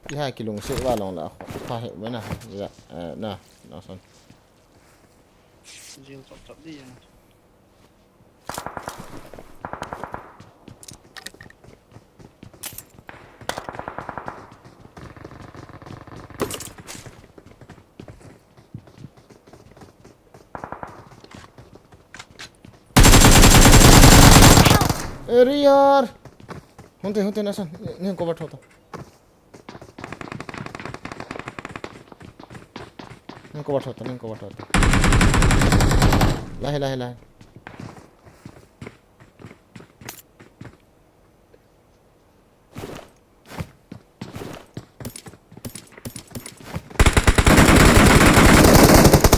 Iha kilungset va long la kho pha he mena. Ya, eh, na, na son. Jil chop chop di ya. Area. Hunte, hunte, na son. Ni cover tho to. Nang cover tho ta, nang cover tho ta. Lahi, lahi, lahi.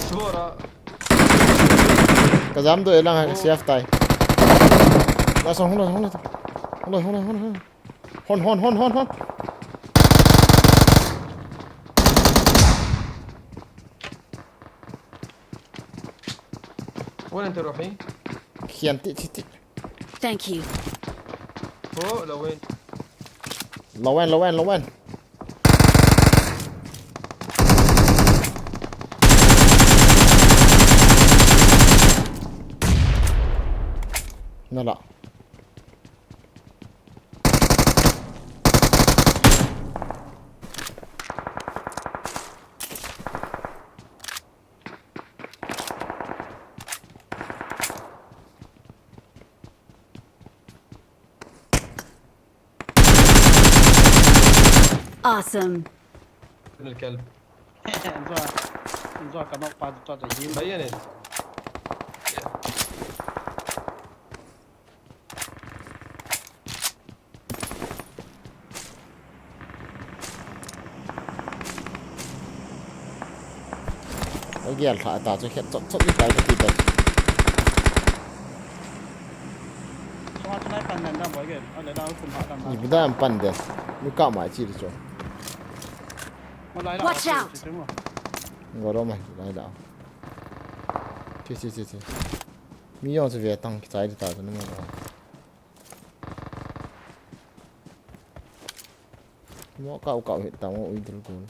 Sure. Ka jam doh e lang, ka safe tai. Last one, hung loi, hung loi. Hung loi, hung loi, hung loi, hung loi. Hon, hon, hon, hon, hon. وين انت روحي؟ Khian ti, ti, ti. Thank you. فوق لوين؟ Low end, low end, low end. Nala. Awesome. الكلب. انزو، انزو كنوك بعد تقعد يجيب. بينت. Agel tha ta chu khet chot chot ni ta ka ti ta. Sunga chu nai pan dan dan boi ke. Ale da kum ha dan. Ni bu dan pan de. Ni ka mai chi de chu. Malai la. Watch out. Ngoro mai lai da. Chi chi chi chi. Mi jong chu ve tang kichai di ta chu ni mo. Mo kau kau hit ta mo ui dul dul.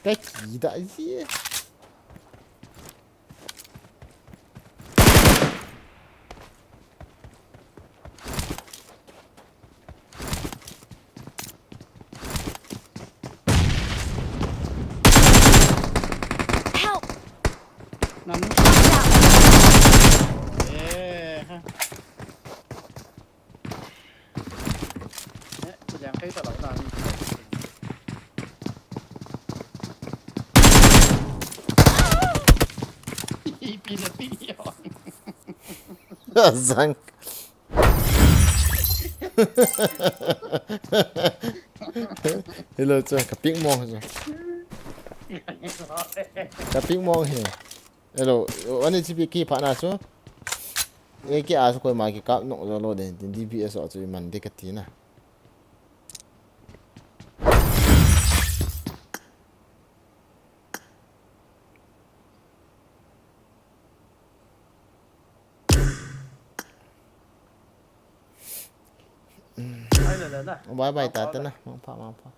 Ka ki da ji. Help! Nanu. Watch out! Eh, ha. Eh, kujang kai ta lau ta ni. Ipi na ti yo. Zang. Hello, chu, ka ping mo chu. Ka ping mo hi. Hello, ani chipi ki pa na chu. E ki a chu koima ki kap nok zo lo de, D P S o chu man de ka ti na. Ai la la la. Bye bye, ta ta na. Mangpha, mangpha.